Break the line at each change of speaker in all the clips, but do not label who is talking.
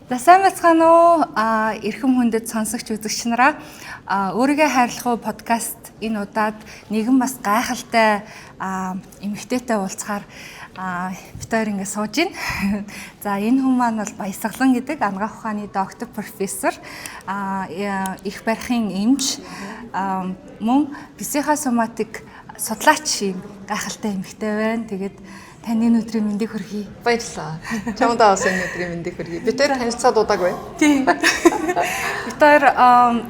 За, сайн байцгаана уу? Эрхэм хүндэт сонсогч үзэгч нараа. Өөрийгөө хайрлах уу подкаст энэ удаад нэгэн бас гайхалтай эмэгтэйтэй уулзахаар бид хоёр ингэ сууж байна. За, энэ хүн маань бол Баясгалан гэдэг анагаах ухааны доктор, профессор, эх барихын эмч, мөн психосоматик судлаач юм гайхалтай эмэгтэй байна. Тэгээд таны энэ өдрийн мэндийг хүргэе.
Баярлалаа. Чамдаа бас энэ өдрийн мэндийг хүргэе. Бид тэр танилцаад удаагүй.
Тийм. Бид хоёр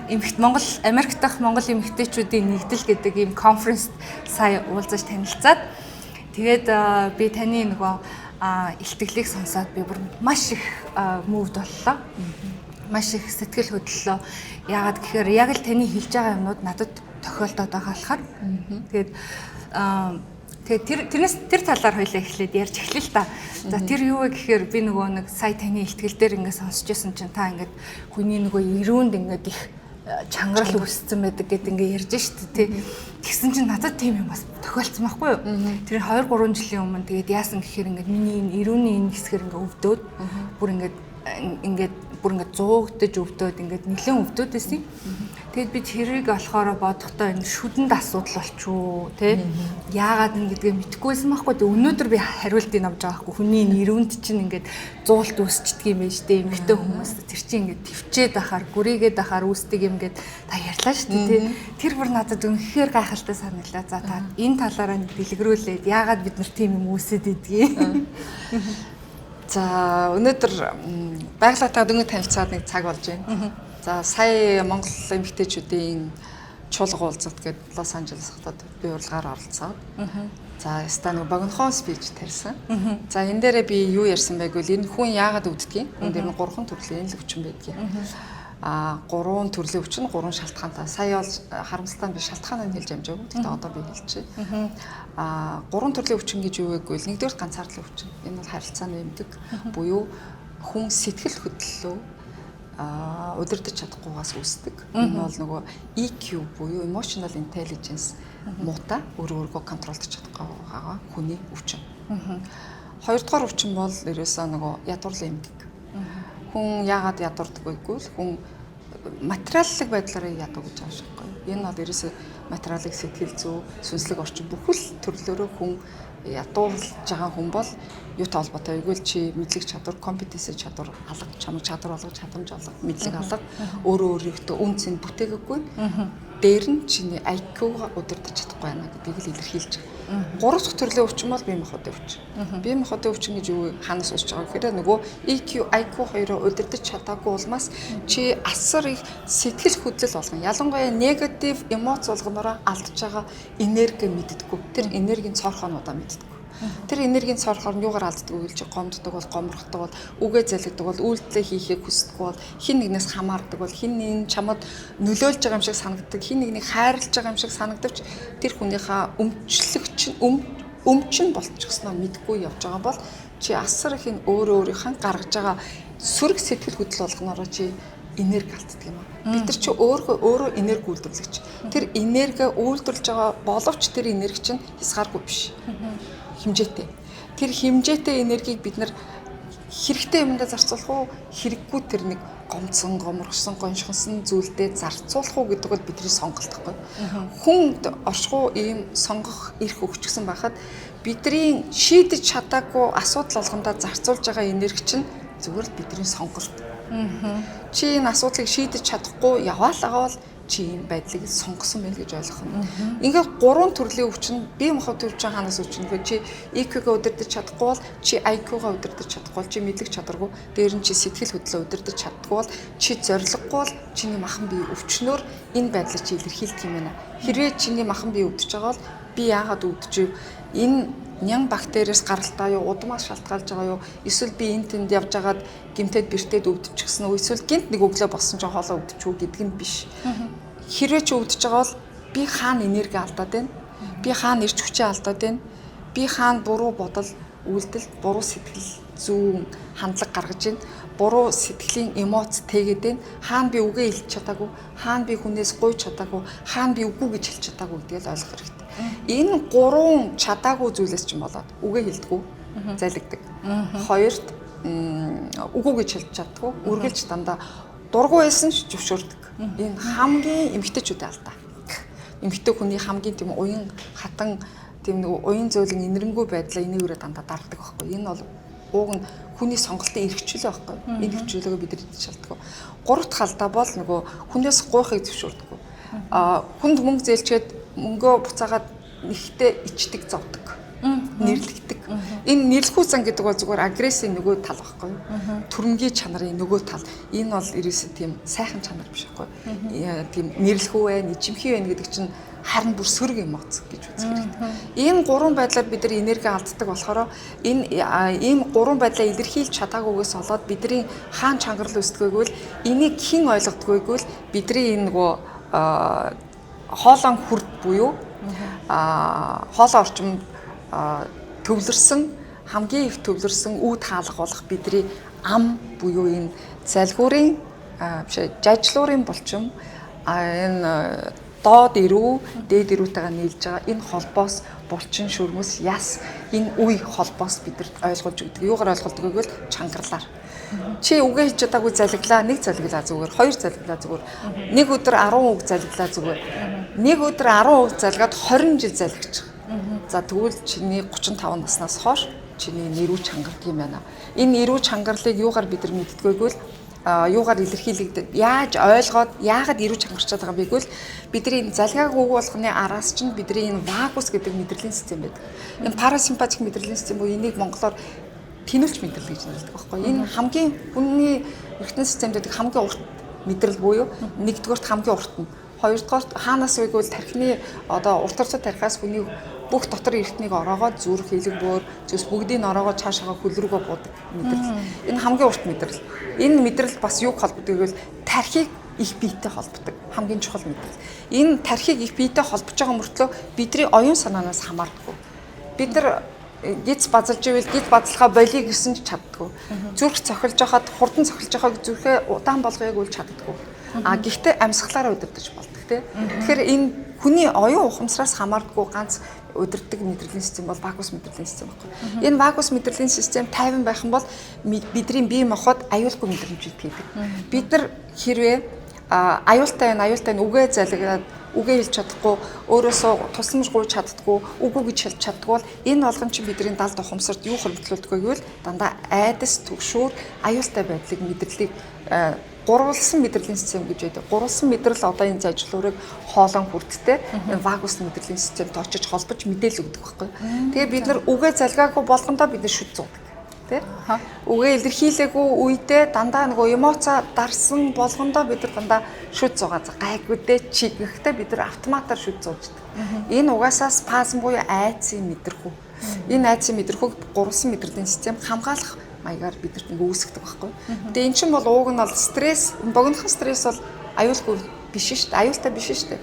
эмэгт Монгол Америк дахь Монгол эмэгтэйчүүдийн нэгдэл гэдэг ийм конференст сая уулзаж танилцаад, тэгээд би таны нөгөө илтгэлийг сонсоод би бүр маш их moved боллоо. Маш их сэтгэл хөдлөлөө. Яагаад гэхээр яг л таны хэлж байгаа юмнууд надад тохиолдоод байгаа болохоор. Тэгээд тэрнээс тэр талаар хоёлаа эхлээд ярьж эхлэе л та. За, тэр юу вэ гэхээр би нөгөө нэг сая таны илтгэл дээр ингээд сонсч байсан чинь та ингээд хүний нөгөө эрүүнд ингээд их чангарал үүссэн байдаг гэдэг ингээд ярьж штэ, тий. Тэгсэн чинь надад тийм юм бас тохиолдсон байхгүй юу? Тэр 2 3 жилийн өмнө. Тэгээд яасан гэхээр ингээд миний энэ эрүүний энэ хэсгээр ингээд өвдөөд, бүр ингээд бүр ингээд зуугдаж өвдөөд, ингээд нэлээд өвдөөд байсан юм. Тэгээд би тэрийг болохоор бодохдоо энэ шүдэнд асуудал болчихоо тий. Яагаад энэ гэдгээ мэдэхгүйсэн байхгүй. Тэг өнөөдөр би хариултыг авч байгаа байхгүй. Хүний эрүүнд чинь ингээд зуулт үүсчдэг юм байна штэ. Эмэгтэй хүмүүс тэр чинь ингээд төвчээд ахаар, гүрийгээд ахаар үүсдэг юм гээд та ярьлаа штэ, тий. Тэр бүр надад үнэхээр гайхалтай санагдлаа. За, та энэ талаараа нэг дэлгэрүүлээд, яагаад бид нар тийм юм үүсэт идгийг.
За, өнөөдөр байглаатаа дөнгөж танилцаад нэг цаг болж байна. За, сая Монгол эмэгтэйчүүдийн чуулга уулзалт гээд Лос Анжелес хотод би урилгаар оролцоод. За, яста нэг богинохон speech тарьсан. За, энэ дээрээ би юу ярьсан байг вэ? Энэ хүн яагаад өвддгийг? Хүн дээр нь гурван төрлийн л өвчин байдгийг. Гурван төрлийн өвчин, гурван шалтгаантай. Сая бол харамсалтай нь би шалтгааныг хэлж амжаагүй. Гэхдээ одоо би хэлчихье. Гурван төрлийн өвчин гэж юу вэ гэвэл нэгдүгээр ганцаардлын өвчин. Энэ бол харилцааны эмгэг буюу хүн сэтгэл хөдлөлөө удирдах чадахгүйгаас үүсдэг. Энэ бол нөгөө EQ буюу emotional intelligence муутай, өөрөө өөрийгөө control дож чадахгүй байгаа хүний өвчин. Хоёрдугаар өвчин бол ерөөсөө нөгөө ядуурлын эмгэг. Хүн яагаад ядуурдаг вэ гэвэл хүн материаллык байдлаараа ядуу гэж байгаа шүү дээ. Энэ бол ерөөсөө материалыг, сэтгэл зүй, сүнслэг орчин бүхэл төрлөөрөө хүн ядуурлаж байгаа хүн бол юутай холбоотой вэ гэвэл чи мэдлэг чадвар, competency чадвар алга, чамайг чадвар алга, чадамж алга, мэдлэг алга, өөрөө өөрийгөө үнэ цэн бүтээгээгүй. Дээр нь чиний IQ-га удирдах чадахгүй байна гэдгийг л илэрхийлж байгаа. Гурав дахь төрлийн өвчин бол бие махбодын өвчин. Бие махбодын өвчин гэж юу хаанаас үүсэж байгаа гэхээр нөгөө EQ, IQ хоёроо удирдах чадаагүй улмаас чи асар их сэтгэл хөдлөл болгон, ялангуяа negative эмоц болгоноороо алдж байгаа энерги мэддэггүй. Тэр энергийн цоорхоонуудаа мэддэггүй. Тэр энергийн цоорхоор нь юугаар алддаг вэ гэж, гомддог бол, гомрохдог бол, үгээ залгидаг бол, үйлдэлээ хийхийг хүсдэг бол, хэн нэгнээс хамаардаг бол, хэн нэг чамд нөлөөлж байгаа юм шиг санагддаг, хэн нэгнийг хайрлаж байгаа юм шиг санагдавч тэр хүнийхээ өмчлөгч нь өмчин болчихсноо мэдгүй явж байгаа бол чи асар их энэ өөрөө өөрийнхөө гаргаж байгаа сөрөг сэтгэл хөдлөл болгоноороо чи энерги алддаг юм аа. Бид нар чи өөрөө өөрөө энерги үйлдвэрлэгч. Тэр энерги үйлдвэрлэж байгаа боловч тэр энерги чинь хязгааргүй биш. Хэмжээтэй. Тэр хэмжээтэй энергийг бид нар хэрэгтэй юмдаа зарцуулах уу, хэрэггүй тэр нэг гомдсон, гоморсон, гоншигсон зүйлдээ зарцуулах уу гэдэг бол бидний сонголт байхгүй. Хүнд оршихуй ийм сонгох эрх өгчихсөн байхад бидний шийдэж чадаагүй асуудал болгондоо зарцуулж байгаа энерги чинь зүгээр л бидний сонголт. Чи энэ асуудлыг шийдэж чадахгүй яваал байгаа бол чи ийм байдлыг сонгосон байх гэж ойлгох нь. Ингээд гурван төрлийн өвчин, бие махбод өвчин хаанаас өвчин гэхээр чи EQ-гээ удирдах чадахгүй бол, чи IQ-гаа удирдах чадахгүй бол, чи мэдлэг чадваргүй, дээр нь чи сэтгэл хөдлөлөө удирдах чаддаггүй бол, чи зориггүй бол чиний махан бие өвчнөөр энэ байдлыг чи илэрхийлдэг юм байна. Хэрвээ чиний махан бие өвдөж байгаа бол би яагаад өвдөж вэ? Энэ нян бактериас гаралтай юу, удмаас шалтгаалж байгаа юу? Эсвэл би энэ тэнд явж хагаад гэмтээд бэртээд өвдчихсэн үү? Эсвэл гэнэт нэг өглөө болсон чинь хоолоо өвдөж үү гэдэг нь биш. Хэрвээ чи өвдөж байгаа бол би хаана энерги алдаад байна? Би хаана эрч хүчээ алдаад байна? Би хаана буруу бодол, үйлдэл, буруу сэтгэл зүйн хандлага гаргаж байна? Буруу сэтгэлийн эмоц тэгээд байна. Хаана би үгээ хэлж чадаагүй, хаана би хүнээс гуйж чадаагүй, хаана би үгүй гэж хэлж чадаагүй гэдгийг л ойлгох хэрэгтэй. Энэ гурван чадаагүй зүйлээс чинь болоод үгээ хэлдэггүй, залгидаг. Хоёрт үгүй гэж хэлж чаддгүй. Үргэлж дандаа дургүй байсан ч зөвшөөрдөг. Энэ хамгийн эмэгтэйчүүдийн алдаа. Эмэгтэй хүний хамгийн тийм уян хатан тийм нэг уян зөөлөн инэрэнгүй байдлаа энийгээрээ дандаа дарддаг байхгүй. Энэ бол ууг нь хүний сонголтын эрх чөлөө байхгүй. Энэ эрх чөлөөгөө бид нар идэж чаддаггүй. Гурав дахь алдаа бол нөгөө хүнээс гуйхыг зөвшөөрдөггүй. Хүнд мөнгө зээлчээд мөнгөө буцаагаад нэгтээ ичдэг, зовдөг. Нэрлэгдэг. Энэ нэрлэхүү зан гэдэг бол зүгээр агрессийн нөгөө тал байхгүй юу? Төрөнгийн чанарын нөгөө тал. Энэ бол ерөөсөө тийм сайхан чанар биш байхгүй юу? Тийм нэрлэхүү байна, ичимхий байна гэдэг чинь харин бүр сөрөг эмоц гэж үзэх хэрэгтэй. Энэ гурван байдлаар бид нар энерги алддаг болохоор энэ ийм гурван байдлаа илэрхийлж чадаагүйгээс болоод бидний хаан чангарал үүсдэггүй бол энийг хэн ойлгодгүй гэвэл бидний энэ нөгөө хоолон хүрд буюу хоолой орчим төвлөрсөн, хамгийн их төвлөрсөн үүд хаалга болох бидний ам буюу энэ залгуурын биш жажлуурын булчим, энэ доод эрүү, дээд эрүүтэйгээ нийлж байгаа энэ холбоос булчин шүрмэс яс энэ үе холбоос бидэрт ойлгуулж өгдөг. Юугаар ойлгуулдаг вэ гэвэл чангарлаар. Чи үгээ хэлж чадаагүй залгилаа, нэг залгилаа зүгээр, хоёр залгилаа зүгээр. Нэг өдөр 10 үг залгилаа зүгээр. Нэг өдөр 10 үг залгаад 20 жил залгичих. За тэгвэл чиний 35 наснаас хойш чиний нэрүү чангардаг юм байна. Энэ нэрүү чангарлыг юугаар бид нар мэддэг вэ гэвэл юугаар илэрхийлэгдээд яаж ойлгоод яагаад эрүү чангарчаад байгаа юм бэ гэвэл бидний энэ залгаагүй үг болгоны араас чинь бидний энэ вагус гэдэг мэдрэлийн систем байдаг. Энэ парасимпатик мэдрэлийн систем буюу энийг монголоор тэнүүлч мэдрэл гэж нэрлэдэг байхгүй. Энэ хамгийн хүний эргэтэн системд байдаг хамгийн урт мэдрэл буюу нэгдүгээрт хамгийн урт нь, хоёрдугаарт хаанаас вэ гэвэл тархины одоо урт орцоо тархиас хүний бүх дотор эртнийг ороогоод зүрх, хилэг, бөөр, зүс бүгдийг ороогоод цаашаага хөл рүүгээ буудаг мэдрэл. Энэ хамгийн урт мэдрэл. Энэ мэдрэл бас юуг холбодог гэвэл тархийг их биетэй холбодог хамгийн чухал мэдрэл. Энэ тархийг их биетэй холбож байгаа мөртлөө бидний оюун санаанаас хамаардаггүй. Бид нар гиз базалж ивэл гиз базлахаа болиё гэсэн ч чаддаггүй. Зүрх цохилж хахад хурдан цохилж байгааг зүрхээ удаан болгоёг үл чаддаггүй. А гэхдээ амьсгалаараа удирдах болдог тий. Тэгэхээр энэ хүний оюун ухамсараас хамаардаггүй ганц удирддаг мэдрэлийн систем бол вагус мэдрэлийн систем байхгүй. Энэ вагус мэдрэлийн систем тайван байх юм бол бидний бие махбод аюулгүй мэдрэмж хийдэг. Бид нар хэрвээ аюултай байна, аюултай нь үгээ залгиад үгээ хэлж чадахгүй, өөрөөсөө тусламж гуйж чаддаггүй, үгүй гэж хэлж чаддаггүй бол энэ болгон чинь бидний далд ухамсарт юу хуримтлуулдаг вэ гэвэл дандаа айдас, түгшүүр, аюултай байдлыг мэдрэлийг гурвалсан мэдрэлийн систем гэж байдаг. Гурвалсан мэдрэл одоо энэ зажлуурыг хоолон хүрдтэй энэ вагус мэдрэлийн системд очиж холбож мэдээлэл өгдөг байхгүй. Тэгээ бид нар үгээ залгаагүй болгондоо бид нар шүд зуудаг. Тэ? Үгээ илэрхийлээгүй үедээ дандаа нөгөө эмоцоо дарсан болгондоо бид нар дандаа шүд зуугаа гайгүй дээ чи гэхдээ бид нар автоматар шүд зууждаг. Энэ угаасаа спазм буюу айцын мэдрэхүй. Энэ айцын мэдрэхүйг гурвалсан мэдрэлийн систем хамгаалах маягаар бидэрт ингээ үүсгдэг байхгүй. Тэгээ эн чинь бол ууг нь бол стресс, богинохон стресс бол аюулгүй биш шүү дээ. Аюултай биш шүү дээ.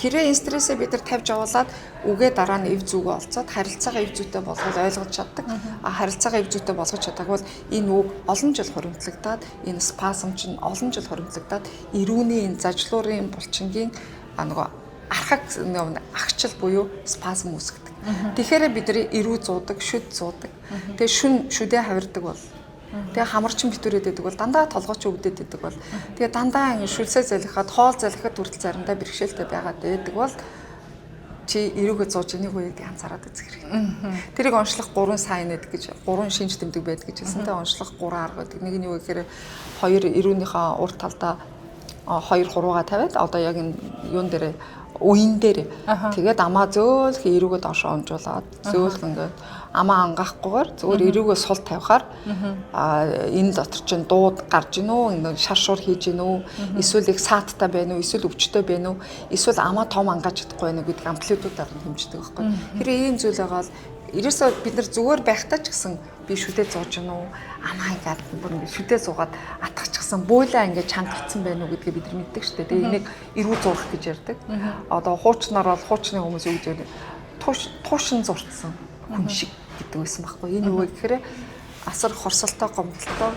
Хэрвээ энэ стрессээ бид нар тавьж явуулаад үгээ дараа нь эв зүгөө олцоод харилцаагаа эв зүйтэй болгол ойлгож чаддаг. А харилцаагаа эв зүйтэй болгож чадаагүй бол энэ үг олон жил хуримтлагдаад энэ спазм чинь олон жил хуримтлагдаад эрүүний энэ зажлуурын булчингийн нөгөө архаг агчил буюу спазм үүсгдэг. Тэгэхээр бид нар эрүү зуудаг, шүд зуудаг. Тэгээ шүн шүдээ хавирдаг бол тэгээ хамарчин битүүрээд байдаг бол дандаа толгойч өвдөд байдаг бол тэгээ дандаа ингэ шүлсээ залхихад, хоол залхихад хүртэл заримдаа бэрхшээлтэй байгаад байдаг бол чи эрүүгээ зууж энийг үеийг анзаараад үзэх хэрэгтэй. Тэрийг онцлох 3 сайн гэдэг гэж 3 шинж тэмдэг байдаг гэж хэлсэн. Тэгээ онцлох 3 арга байдаг. Нэг нь юу гэхээр хоёр эрүүнийхээ урд талдаа хоёр хуруугаа тавиад одоо яг энэ юун дээр үеин дээр тэгээд амаа зөөлх эрүүгээ доош онжуулаад зөөлх ингээд амаа ангаахгүйгээр зүгээр эрүүгээ сул тавихаар энэ дотор чинь дууд гарч ийн үү, энэ шар шур хийж ийн үү, эсвэл их сааттай байна уу, эсвэл өвчтэй байна уу, эсвэл амаа том ангааж чадахгүй байна уу гэдэг амплитудаар нь хэмждэг байхгүй. Хэрвээ ийм зүйл байгаа бол ерөөсөө бид нар зүгээр байхдаа ч гэсэн би шүдээ зууж гин үү, амаа ингээд бүр ингээд шүдээ зуугаад атгачихсан, бөөлөө ингээд чангарцсан байна уу гэдгээ бид нар мэддэг шүү дээ. Тэгээ энийг эрүү зурах гэж ярьдаг. Одоо хуучнаар бол хуучны хүмүүс юу гэж ярьдаг? Туушин зурцсан хүн шиг гэдэг байсан байхгүй. Энэ юу вэ гэхээр асар хорсолтой, гомдолтой,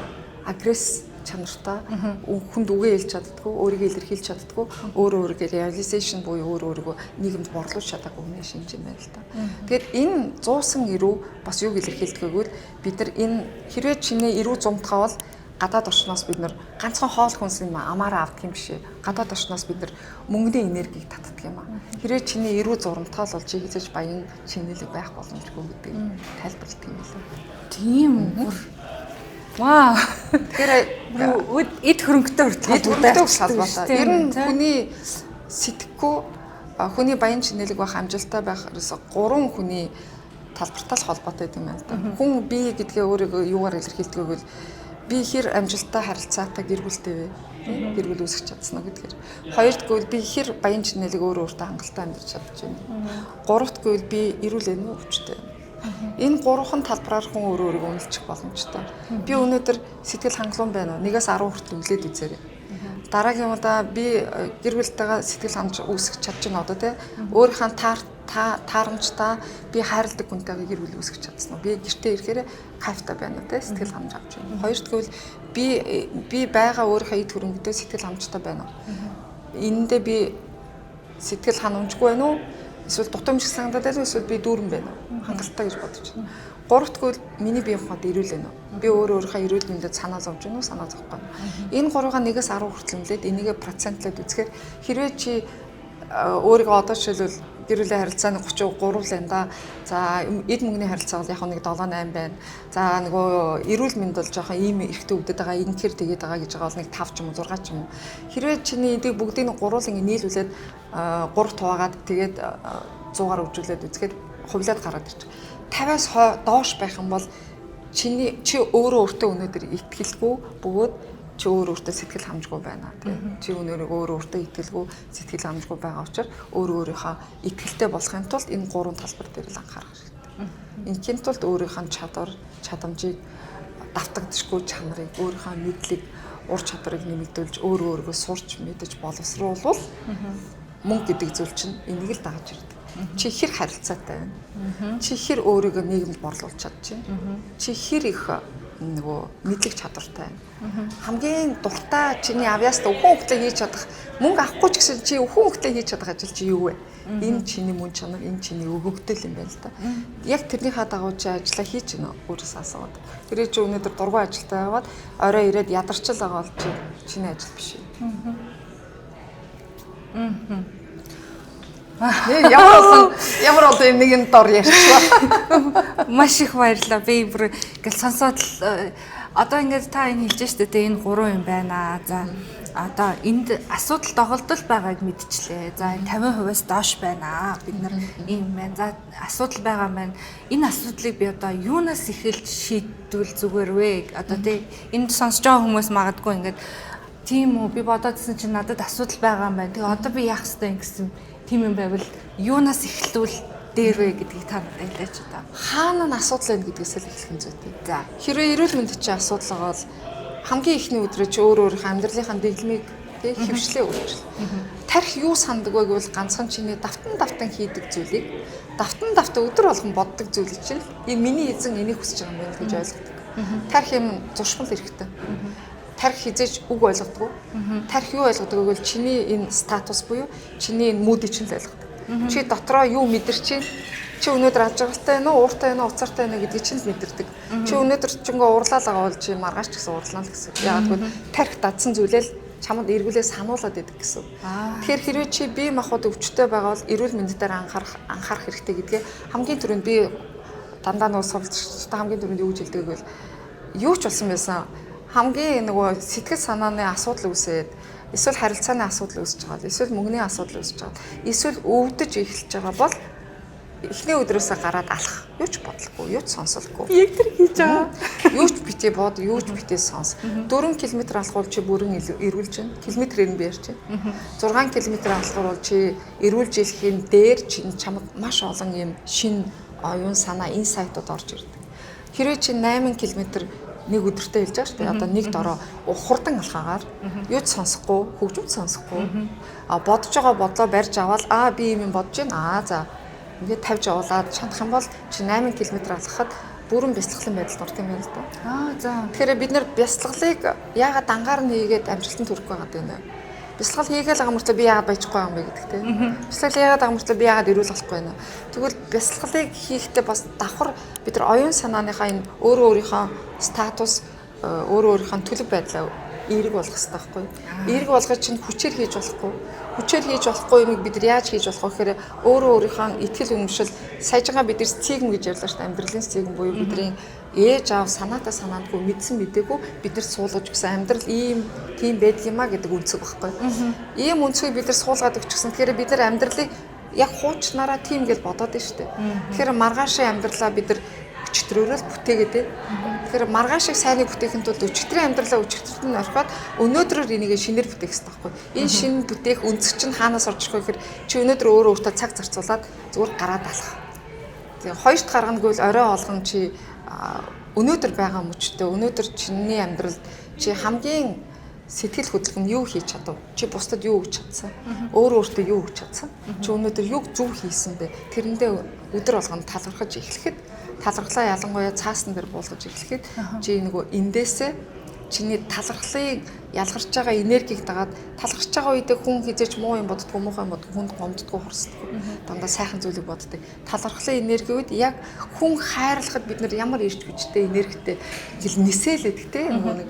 агресс чанартай, хүнд үгээ хэлж чаддгүй, өөрийгөө илэрхийлж чаддгүй, өөрөө өөрийгөө realization буюу өөрөө өөрийгөө нийгэмд борлуулж чадаагүй хүний шинж юм байна л да. Тэгэхээр энэ зуусан эрүү бас юуг илэрхийлдэг вэ гэвэл бид нар энэ хэрвээ чиний эрүү зумтгай бол гадаад орчноос бид нар ганцхан хоол хүнс юм амаараа авдаг юм биш ээ. Гадаад орчноос бид нар мөнгөний энергийг татдаг юм аа. Хэрвээ чиний эрүү зурамтгай бол чи хэзээ ч баян чинэлэг байх боломжгүй гэдгийг тайлбарладаг юм лээ.
Тийм үү. Вау.
Тэгэхээр
эд хөрөнгөтэй хүртэл
холбоотой. Ер нь хүний сэтгэхүй, хүний баян чинэлэг байх, амжилттай байх ерөөсө гурван хүний талбартай л холбоотой юм байна л да. Хүн би гэдгээ өөрийгөө юугаар илэрхийлдэг вэ гэвэл би хэр амжилттай харилцаатай гэр бүлтэй вэ? Гэр бүл үүсгэж чадсан уу гэдгээр. Хоёрт гэвэл би хэр баян чинэлэг өөрөө өөртөө хангалттай амьдарч чадж байна. Гуравт гэвэл би эрүүл энэ үү өвчтэй. Энэ гурван талбараар хүн өөрөө өөрийгөө үнэлчих боломжтой. Би өнөөдөр сэтгэл хангалуун байна уу? 1-ээс 10 хүртэл үнэлээд үзээрэй. Дараагийн удаа би гэр бүлтэйгээ сэтгэл ханамж үүсгэж чадж байна одоо тий. Өөрийнхөө таарамжтай би хайрладаг хүнтэйгээ гэр бүл үүсгэж чадсан уу? Би гэртээ ирэхээр кайфтай байна уу тий? Сэтгэл ханамж авч байна. Хоёрт гэвэл би байгаа өөрийнхөө эд хөрөнгөдөө сэтгэл ханамжтай байна уу? Энэндээ би сэтгэл ханамжгүй байна уу? Эсвэл дутуу юм шиг санагдаад байна уу? Эсвэл би дүүрэн байна уу? Хангалттай гэж бодож байна. Гуравт гэвэл миний бие махбод эрүүл байна уу? Би өөрөө өөрийнхөө эрүүл мэндэд санаа зовж байна уу? Санаа зовхгүй байна. Энэ гурвыгаа 1-ээс 10 хүртэл үнэлээд энийгээ процентлоод үзэхээр хэрвээ чи өөрийгөө одоо жишээлбэл гэр бүлийн харилцааны 33 л байна да. За эд мөнгөний харилцаа бол яг нэг 7 8 байна. За нөгөө эрүүл мэнд бол жоохон ийм эрхтэй өвдөд байгаа, инхээр тэгээд байгаа гэж байгаа бол нэг 5 ч юм уу 6 ч юм уу. Хэрвээ чиний эдийг бүгдийг нь гурвуулан нийлүүлээд 3 хуваагаад тэгээд 100-аар өвжүүлээд үзэхэд хувлаад гараад ирчих. 50-аас доош байх юм бол чи өөрөө өөртөө өнөөдөр итгэлгүй бөгөөд чи өөр өөртөө сэтгэл ханамжгүй байна тийм. Чи өнөөрөө өөр өөртөө итгэлгүй, сэтгэл ханамжгүй байгаа учраас өөр өөрийнхөө итгэлтэй болохын тулд энэ гурван талбар дээр л анхаарах хэрэгтэй. Инхийн тулд өөрийнхөө чадвар, чадамжийг, давтагдшгүй чанарыг, өөрийнхөө мэдлэг, ур чадварыг нэмэгдүүлж өөр өөрийгөө сурч мэдэж боловсруулвал мөнгө гэдэг зүйл чинь энийг л дагаж ирдэг. Чи хэр харилцаатай байна? Чи хэр өөрийгөө нийгэмд борлуулж чадчих? Чи хэр их нөгөө мэдлэг чадвартай байна? Хамгийн дуртай чиний авьяастай өхөн хөлтэй хийж чадах, мөнгө авахгүй ч гэсэн чи өхөн хөлтэй хийж чадах ажил чи юу вэ? Энэ чиний мөн чанар, энэ чиний өгөгдөл юм байна л да. Яг тэрнийхээ дагуу чи ажиллаа хийж гинэ өөрөөс асууад. Тэрээ чи өнөөдөр дургүй ажилтаа яваад орой ирээд ядарчл байгаа бол чи чиний ажил биш. Ямар олон юм нэгэн дор ярьчлаа.
Маш их баярлалаа. Би бүр ингээл сонсоод л одоо ингээд та энэ хэлж штэ тэ энэ гурван юм байна. За одоо энд асуудал доголдол байгааг мэдчлээ. За энэ 50%-аас доош байна. Бид нар ийм байна. За асуудал байгаа маань энэ асуудлыг би одоо юунаас эхэлж шийдвэл зүгээр вэ? Одоо тэ энд сонсож байгаа хүмүүс магадгүй ингээд тийм үү би бодоодсэн чинь надад асуудал байгаа юм байна. Тэгээ одоо би яах ёстой юм гэсэн тийм юм байвал юунаас эхлвэл дээр вэ гэдгийг та надад хэлээч одоо.
Хаана нь асуудал байна гэдгээс л эхлэх нь зүйтэй.
За
хэрвээ эрүүл мэнд чинь асуудал байгаа бол хамгийн эхний өдрөө чи өөр өөрийнхөө амьдралынхаа дэглэмийг тэг хөвшлээ өөрчил. Тарих юу сандаг вэ гэвэл ганцхан чиний давтан хийдэг зүйлийг давтан өдөр болгон боддог зүйлийг чинь энэ миний эзэн энийг хүсэж байгаа юм байна гэж ойлгодог. Тарих юм зуршмал эрэхтэй. Тарих хизээж үг ойлгодог. Тарих юу ойлгодог гэвэл чиний энэ статус буюу чиний энэ мүүдийг чинь л ойлгодог. Чи дотроо юу мэдэрч чинь, чи өнөөдөр алжиралтай байна уу, ууртай байна уу, уцаартай байна уу гэдгийг чинь л мэдэрдэг. Чи өнөөдөр чингөө уурлаа л байгаа бол чи маргааш ч гэсэн уурлаа л гэсэн. Яагаад гэвэл тарих дадсан зүйлээ л чамд эргүүлээ сануулад байдаг гэсэн. Тэгэхээр хэрвээ чи бие махбод өвчтөй байгаа бол эрүүл мэнд дээр анхаарах хэрэгтэй гэдгээ хамгийн түрүүнд би дандаа нөгөө сурвалжлагчтай хамгийн түрүүнд юу гэж хэлдэг гэвэл юу ч болсон байсан хамгийн нөгөө сэтгэл санааны асуудал үүсээд эсвэл харилцааны асуудал үүсэж байгаа, эсвэл мөнгөний асуудал үүсэж байгаа, эсвэл өвдөж эхэлж байгаа бол эхний өдрөөсөө гараад алах. Юу ч бодлохгүй, юу ч сонсолгүй.
Яг тэр хийж байгаа.
Юу ч битгий бод, юу ч битгий сонс. 4 км алхвал чи бүрэн эрүүлж байна. Километрээр нь би ярьж байна. 6 км алхвал чи эрүүлж ирэхийн дээр чи чамд маш олон юм шин оюун санаа, инсайтууд орж ирдэг. Хэрвээ чи 8 км нэг өдөртөө хэлж байгаа шүү дээ. Одоо нэг дороо хурдан алхаагаар юу ч сонсохгүй, хөгжимч сонсохгүй. А бодож байгаа бодлоо барьж аваад аа би юм бодож байна. Аа за ингээд тавьж явуулаад чанах юм бол чи 8 км алхахад Бүрэн бясалгалын байдалд ордог юм байна л да.
Аа за.
Тэгэхээр бид нар бясалгалыг яагаад дангаар нь хийгээд амжилтанд хүрэхгүй байгаа юм бэ? Бясалгал хийгээл байгаа мөртлөө би яагаад баяжихгүй юм бэ гэдэг те. Бясалгал яагаад байгаа мөртлөө би яагаад эрүүл болохгүй байна. Тэгвэл бясалгалыг хийхдээ бас давхар бид нар оюун санааныхаа энэ өөрөө өөрийнхөө статус, өөрөө өөрийнхөө төлөв байдлаа эерэг болгох хэрэгтэй байхгүй. Эерэг болгож чинь хүчээр хийж болохгүй. Хүчээр хийж болохгүй юмыг бид нар яаж хийж болох вэ гэхээр өөрөө өөрийнхөө итгэл үнэмшил, саяжгаа бид нар стигм гэж ярьлаа шүү дээ. Амьдралын стигм буюу бидний ээж аав санаатай санаандгүй мэдсэн мдээгүй бид нар суулгаж өгсөн амьдрал ийм тийм байдаг юм а гэдэг үнцэг байхгүй. Ийм үнцгийг бид нар суулгаад өгчихсэн. Тэгэхээр бид нар амьдралыг яг хуучнараа тийм гэж бодоод байна шүү дээ. Тэгэхээр маргаашийн амьдралаа бид нар өчигдрөөрөө л бүтээгээд байна. Тэгэхээр маргаашийг сайныг бүтээхин тулд өчигдрийн амьдралаа өчигдөрт нь орхиод өнөөдрөөр энийг шинээр бүтээх хэрэгтэй байхгүй. Энэ шинэ бүтээх өнцөг чинь хаанаас орж ирэх вэ гэхээр чи өнөөдөр өөрөө өөртөө цаг зарцуулаад зүгээр гараад алах. Тэгээ хоёрт гаргана гэвэл орой олгон чи өнөөдөр байгаа мөчтөө, өнөөдөр чиний амьдралд чи хамгийн сэтгэл хөдлөм юу хийж чадав? Чи бусдад юу өгч чадсан? Өөрөө өөртөө юу өгч чадсан? Чи өнөөдөр юг зөв хийсэн бэ? Тэрэндээ өдөр болгоно талархаж эхлэхэд, талархлаа ялангуяа цаасан дээр буулгаж эхлэхэд чи нөгөө эндээсээ чиний талархлын ялгарч байгаа энергийг дагаад талархаж байгаа үедээ хүн хизээч муу юм боддгоо, муухай юм боддгоо, хүнд гомддгоо, хурсдаггүй. Дандаа сайхан зүйлийг боддог. Талархлын энерги үед яг хүн хайрлахад бид нар ямар ирч хүчтэй энергитэй ингээл нисээлэдэг те нөгөө нэг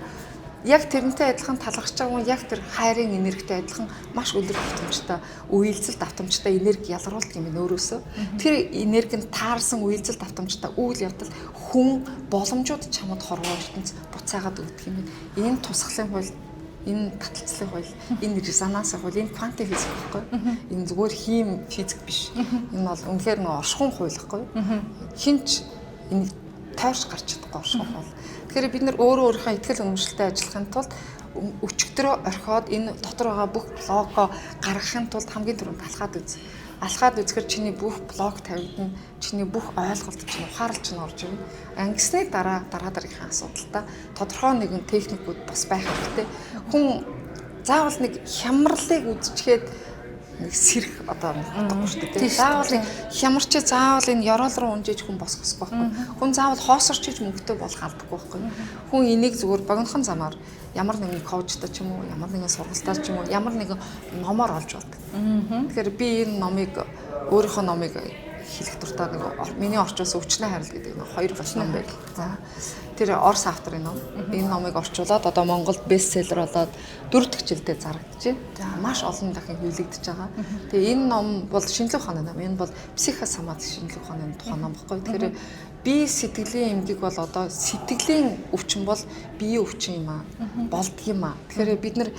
яг тэрнтэй адилхан талархаж байгаа хүн яг тэр хайрын энергитэй адилхан маш өндөр давтамжтай, үеэлзэл давтамжтай энерги ялгаруулдаг юм байна өөрөөсөө. Тэр энерги нь таарсан үеэлзэл давтамжтай үйл явдал хүн боломжууд чамд хорвоо ертөнц буцаагаад өгдөг юм байна. Энэ тусгалын хууль, энэ таталцлын хууль, энэ резонансын хууль, энэ квантын физик байхгүй. Энэ зүгээр хийм физик биш. Энэ бол үнэхээр нэг оршихуун хууль байхгүй. Хинч энийг тойрч гарч чадахгүй оршихуун хууль. Тэгэхээр бид нар өөрөө өөрийнхөө итгэл үнэмшилтэй ажиллахын тулд өчигдрөө орхиод энэ дотор байгаа бүх блокоо гаргахын тулд хамгийн түрүүнд алхаад үз. Алхаад үзэхэр чиний бүх блок тавигдана, чиний бүх ойлголт чинь, ухаарал чинь орж ирнэ. Ангисны дараа дараа дараагийнхаа асуудалтай тодорхой нэгэн техникүүд бас байх хэрэгтэй. Хүн заавал нэг хямралыг үзчихэд нэг сэрх одоо утгагүй шүү дээ. Заавал нэг хямарч заавал энэ ёроол руу унжиж хүн босгох байхгүй. Хүн заавал хоосорч иж мөнгөтэй болох алдаггүй байхгүй. Хүн энийг зүгээр богинохон замаар ямар нэгэн коучтой ч юм уу, ямар нэгэн сургалтаар ч юм уу, ямар нэгэн номоор олж болдог. Тэгэхээр би энэ номыг өөрийнхөө номыг хэлэх дуртай нэг миний орчуулсан Өвчнөө хайрл гэдэг нэг хоёр бас ном байл. За тэр Орос авторын ном. Энэ номыг орчуулад одоо Монголд бестселлер болоод 4 дахь жилдээ зарагдчихэ. За маш олон дахин хэвлэгдэж байгаа. Тэгээ энэ ном бол шинжлэх ухааны ном. Энэ бол психосоматик шинжлэх ухааны тухай ном баггүй. Тэгэхээр би сэтгэлийн эмгэг бол одоо сэтгэлийн өвчин бол биеийн өвчин юм аа. Болдго юм аа. Тэгэхээр бид нар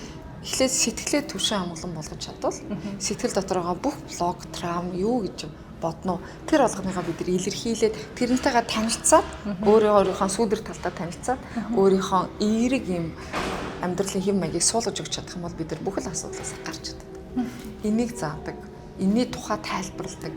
эхлээд сэтгэлээ түвшин амгалан болгож чадвал сэтгэл дотор байгаа бүх блок, травм юу гэж бодно. Тэр болгоныхоо бид нар илэрхийлээд тэрнтэйгээ танилцаад өөрөө өөрийнхөө сүүдэр талдаа танилцаад өөрийнхөө эерэг юм амьдралын хэм маягийг суулгаж өгч чадах юм бол бид нар бүх л асуудлаас гарч чаддаг. Энийг заадаг, энэний тухай тайлбарладаг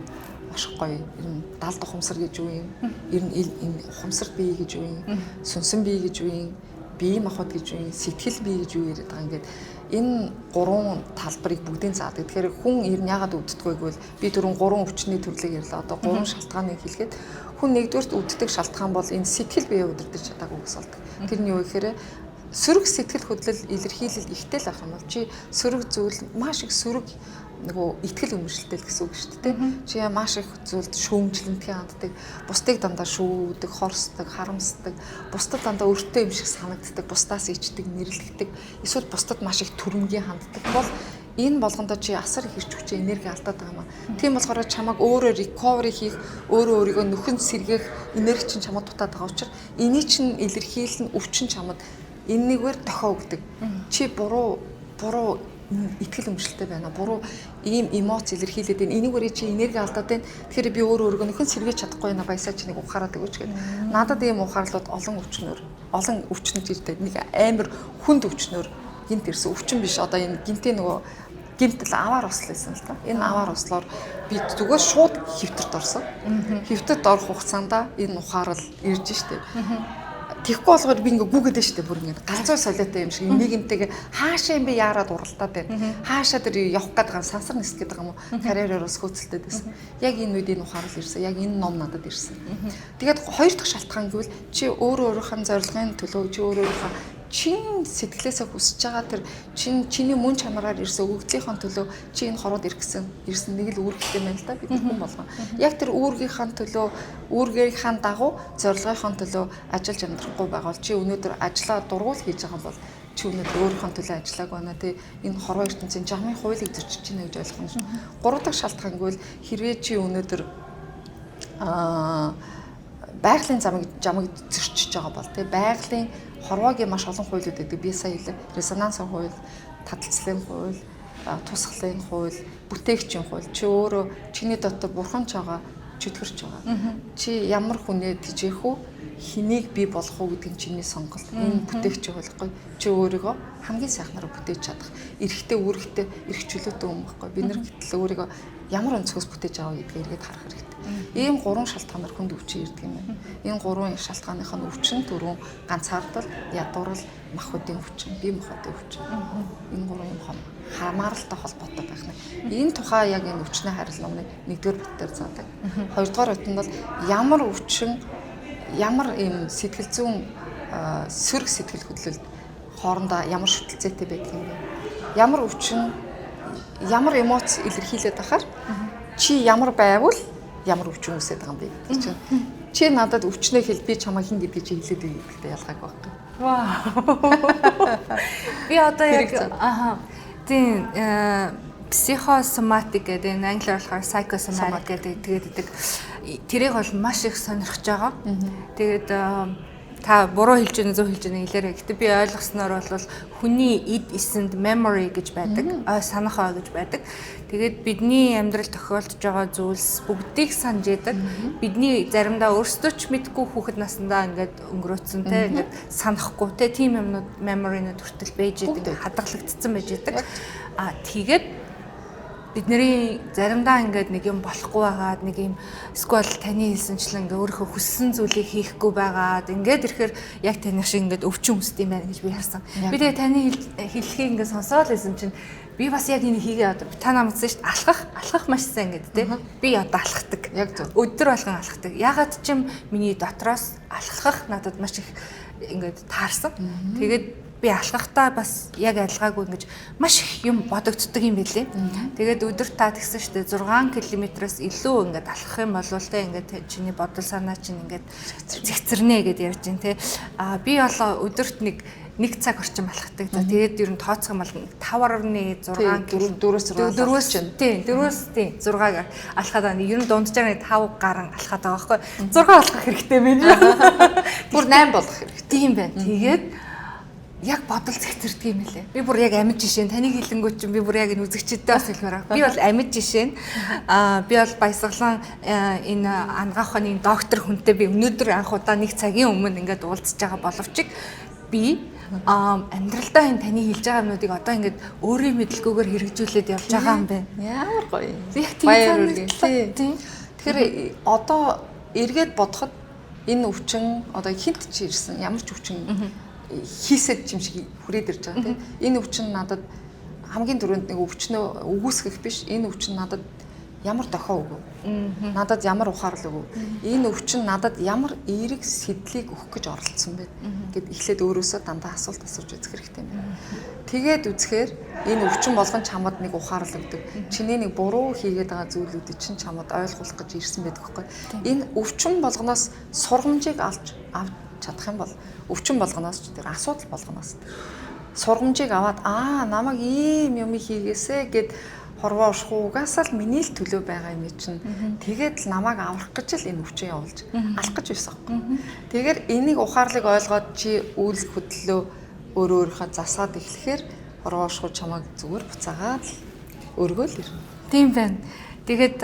маш гоё. Ер нь далд ухамсар гэж юу юм? Ер нь энэ ухамсар бие гэж юу юм? Сүнсэн бие гэж юу юм? Бие махбод гэж юу юм? Сэтгэл бие гэж юу яриад байгаа ингээд энэ гурван талбарыг бүгдийг заадаг. Тэгэхээр хүн ер нь яагаад өвддөг вэ гэвэл би түрүүн гурван өвчний төрлийг ярьлаа. Одоо гурван шалтгааныг хэлэхэд хүн нэгдүгээрт өвддөг шалтгаан бол энэ сэтгэл бие удирдах чадаагүй гэсэн болдог. Тэр нь юу гэхээр сөрөг сэтгэл хөдлөл илэрхийлэл ихтэй л байх юм бол чи сөрөг зүйл маш их сөрөг нөгөө итгэл үнэмшилтэй л гэсэн үг шүү дээ. Чи маш их зүйлд шүүмжлэнтгий ханддаг, бусдыг дандаа шүүдэг, хорсдог, харамсдаг, бусдад дандаа өртөө юм шиг санагддаг, бусдаас ичдэг, нэрлэгдэг, эсвэл бусдад маш их төрөмгийн ханддаг бол энэ болгондоо чи асар их ирч хүчээ энерги алдаад байгаа юм аа. Тийм болохоор чамайг өөрөө recovery хийх, өөрөө өөрийгөө нөхөн сэргээх энерги чинь чамд дутаад байгаа учраас эний чинь илэрхийлэл нь өвчин чамд энэнийгээр дохио өгдөг. Чи буруу итгэл үнэмшилтэй байна. Буруу ийм эмоц илэрхийлээд байна. Энийгээр чи энерги алдаад байна. Тэгэхээр би өөрөө өөрийгөө нөхөн сэргээж чадахгүй байна. Баясаа чи нэг ухаарад өгөөч гэдэг. Надад ийм ухаарлууд олон өвчнөр, олон өвчнөж ирдэг. Нэг амар хүнд өвчнөр гинт ирсэн. Өвчин биш. Одоо энэ гинтийн нөгөө гимтэл аваар услаа гэсэн л да. Энэ аваар услаар би зүгээр шууд хэвтэрт орсон. Хэвтэрт орох хугацаанд энэ ухаарал ирж штэ. Тэгэхгүй болохоор би ингээ гүгээд байна шүү дээ, бүр ингээ галзуу солиотой юм шиг нийгэмтэйгээ хаашаа юм бэ яарад уралдаад байна. Хаашаа тэр явах гээд байгаа, сансар нисэх гээд байгаа юм уу? Карьераар ус хөөцөлдөд байсан. Яг энэ үед энэ ухаарл ирсэн. Яг энэ ном надад ирсэн. Тэгээд хоёр дахь шалтгаан гэвэл чи өөрөө өөрийнхөө зорилгын төлөө, чи өөрөө өөрийнхөө чин сэтгэлээсээ хүсэж байгаа тэр чин чиний мөн чанараар ирсэн өгөгдлийнхөө төлөө чи энэ хороод ирэх гэсэн ирсэн нэг л үүрэгтэй байна л да, бид хүн болгон. Яг тэр үүргийнхаа төлөө, үүргийнхаа дагуу зорилгынхаа төлөө ажиллаж амьдрахгүй байгаа бол, чи өнөөдөр ажлаа дургуул хийж байгаа бол чи өнөөдөр өөрийнхөө төлөө ажиллаагүй байна тий, энэ хорвоо ертөнцийн жамын хуулийг зөрчиж байна гэж ойлгох юм шиг. Гурав дахь шалтгаан гэвэл хэрвээ чи өнөөдөр байгалийн замыг зөрчиж байгаа бол тий, байгалийн хорвоогийн маш олон хуулиуд байдаг. Би сая хэлээ. Резонансын хууль, таталцлын хууль, тусгалын хууль, бүтээгчийн хууль. Чи өөрөө чиний дотор бурхан ч байгаа, чөтгөрч байгаа. Чи ямар хүнээ тижээх үү? Хэнийг бий болгох уу гэдэг нь чиний сонголт. Энэ бүтээгчийн хууль байхгүй. Чи өөрийгөө хамгийн сайхнаар бүтээж чадах эрхтэй, үүрэгтэй, эрх чөлөөтэй юм байхгүй. Бид нар гэтэл өөрийгөө ямар өнцгөөс бүтээж байгаа гэдгийг эргээд харах хэрэгтэй. Ийм гурван шалтгаанаар хүнд өвчин ирдэг юм байна. Энэ гурван шалтгааных нь өвчин түрүүн ганцаардал, ядуурал, махбодын өвчин, бие махбодын өвчин. Энэ гурван юм хамааралтай холбоотой байх нь. Энэ тухай яг энэ өвчнөө харил номны 1-р бот дээр заадаг. 2-р бот нь бол ямар өвчин, ямар ийм сэтгэл зүйн сөрөг сэтгэл хөдлөлд хоорондоо ямар шүтэлцээтэй байдаг юм бэ? Ямар өвчин, ямар эмоц илэрхийлээд байхаар чи ямар байвал ямар өвчин үүсээд байгаа юм бэ гэдэг чинь. Чи надад өвчнөө хэл, би чамайг хин гэдгийг чи хэлээд өгье гэдэгтэй ялгаагүй байхгүй.
Вау. Би одоо яг тийм психосоматик гэдэг, энэ англиар болохоор psychosomatic гэдэг тэгээд идэг. Тэрийг бол маш их сонирхож байгаа. Тэгээд та буруу хэлж байна, зөв хэлж байна хэлээрэй. Гэтэ би ойлгосноор бол хүний эд эсэнд memory гэж байдаг. Ой санах ой гэж байдаг. Тэгээд бидний амьдрал тохиолдож байгаа зүйлс бүгдийг санаж яадаг. Бидний заримдаа өөрсдөө ч мэдгүй хүүхэд насндаа ингээд өнгөрөөцсөн те, ингээд санахгүй те, тийм юмнууд memory-нууд хүртэл байж идэг, хадгалагдсан байж идэг. А тэгээд бидний заримдаа ингээд нэг юм болохгүй байгаад, нэг юм эсвэл таны хэлсэнчлэн ингээд өөрийнхөө хүссэн зүйлийг хийхгүй байгаад ингээд ирэхээр яг таны шиг ингээд өвчин үсдэг юм байна гэж би харсан. Би тэгээ таны хэлхийг ингээд сонсоод байсан чинь би бас яг энэ хийгээ одоо та намдсан шүү дээ. Алхах маш сайн ингээд те. Би одоо алхдаг.
Яг зөв.
Өдөр болгон алхдаг. Ягаад ч юм миний дотроос алхах надад маш их ингээд таарсан. Тэгээд би алхахдаа бас яг алгаагүй ингэж маш их юм бодогддог юм билээ. Тэгээд өдөр та тэгсэн шүү дээ, 6 км-ээс илүү ингээд алхах юм бол те, ингээд чиний бодол санаа чинь ингээд зэгцэрнэ гэд ярьж байна те. А би бол өдөрт нэг цаг орчим алхдаг. За тэгээд ер нь тооцох юм бол 5.6 4-4-ээс тийм 4-ээс 6-аг алхаад байна. Ер нь дунджаар 5 гарan алхаад байгаа байхгүй. 6 алхах хэрэгтэй байна.
Бүр 8 болгох хэрэгтэй.
Тийм байна. Тэгээд яг бодол зэгцэрдэг юм лээ. Би бүр яг амьд жишээ нь таныг хэлэнгүүт чинь би бүр яг энэ үзэгчдээ бас хэлмээр байна. Би бол амьд жишээ нь би бол баясгалан энэ ангаах ухааны доктор хүнтэй би өнөөдөр анх удаа нэг цагийн өмнө ингээд уулзж байгаа боловч би амьдралдаа энэ таны хэлж байгаа юмнуудыг одоо ингээд өөрийн мэдлгүйгээр хэрэгжүүлээд явж байгаа юм байна.
Ямар гоё.
Яг тийм санагдлаа.
Тийм. Тэгэхээр одоо эргээд бодоход энэ өвчин одоо хинт чи ирсэн, ямар ч өвчин хийсэд юм шиг хүрээд ирж байгаа тийм. Энэ өвчин надад хамгийн түрүүнд нэг өвчнөө үгүйсгэх биш. Энэ өвчин надад ямар дохио өгөв? Надад ямар ухаарлаг өгөв? Энэ өвчин надад ямар эерэг сэдлийг өгөх гэж оролцсон бэ гэд эхлээд өөрөөсөө дандаа асуулт асууж үзэх хэрэгтэй юм байна. Тэгээд үзэхээр энэ өвчин болгон чамд нэг ухаарлаг өгдөг. Чиний нэг буруу хийгээд байгаа зүйлүүдийг чинь чамд ойлгуулах гэж ирсэн байдаг байхгүй. Энэ өвчин болгоноос сургамжийг авч чадах юм бол өвчин болгоноос ч тэр асуудал болгоноос сургамжийг аваад намайг ийм юм хийгээсэ гэд хорвоо ушхуугаас л миний л төлөө байгаа юм чинь. Тэгээд л намайг аврах гэж л энэ өвчин явуулж алах гэж байсан байхгүй. Тэгэхээр энийг ухаарлыг ойлгоод чи үйл хөдлөлөө өөрөө өөрийнхөө засаад эхлэхээр хорвоо ушхуу чамайг зүгээр буцаагаад л өргөөл ирнэ.
Тийм байна. Тэгээд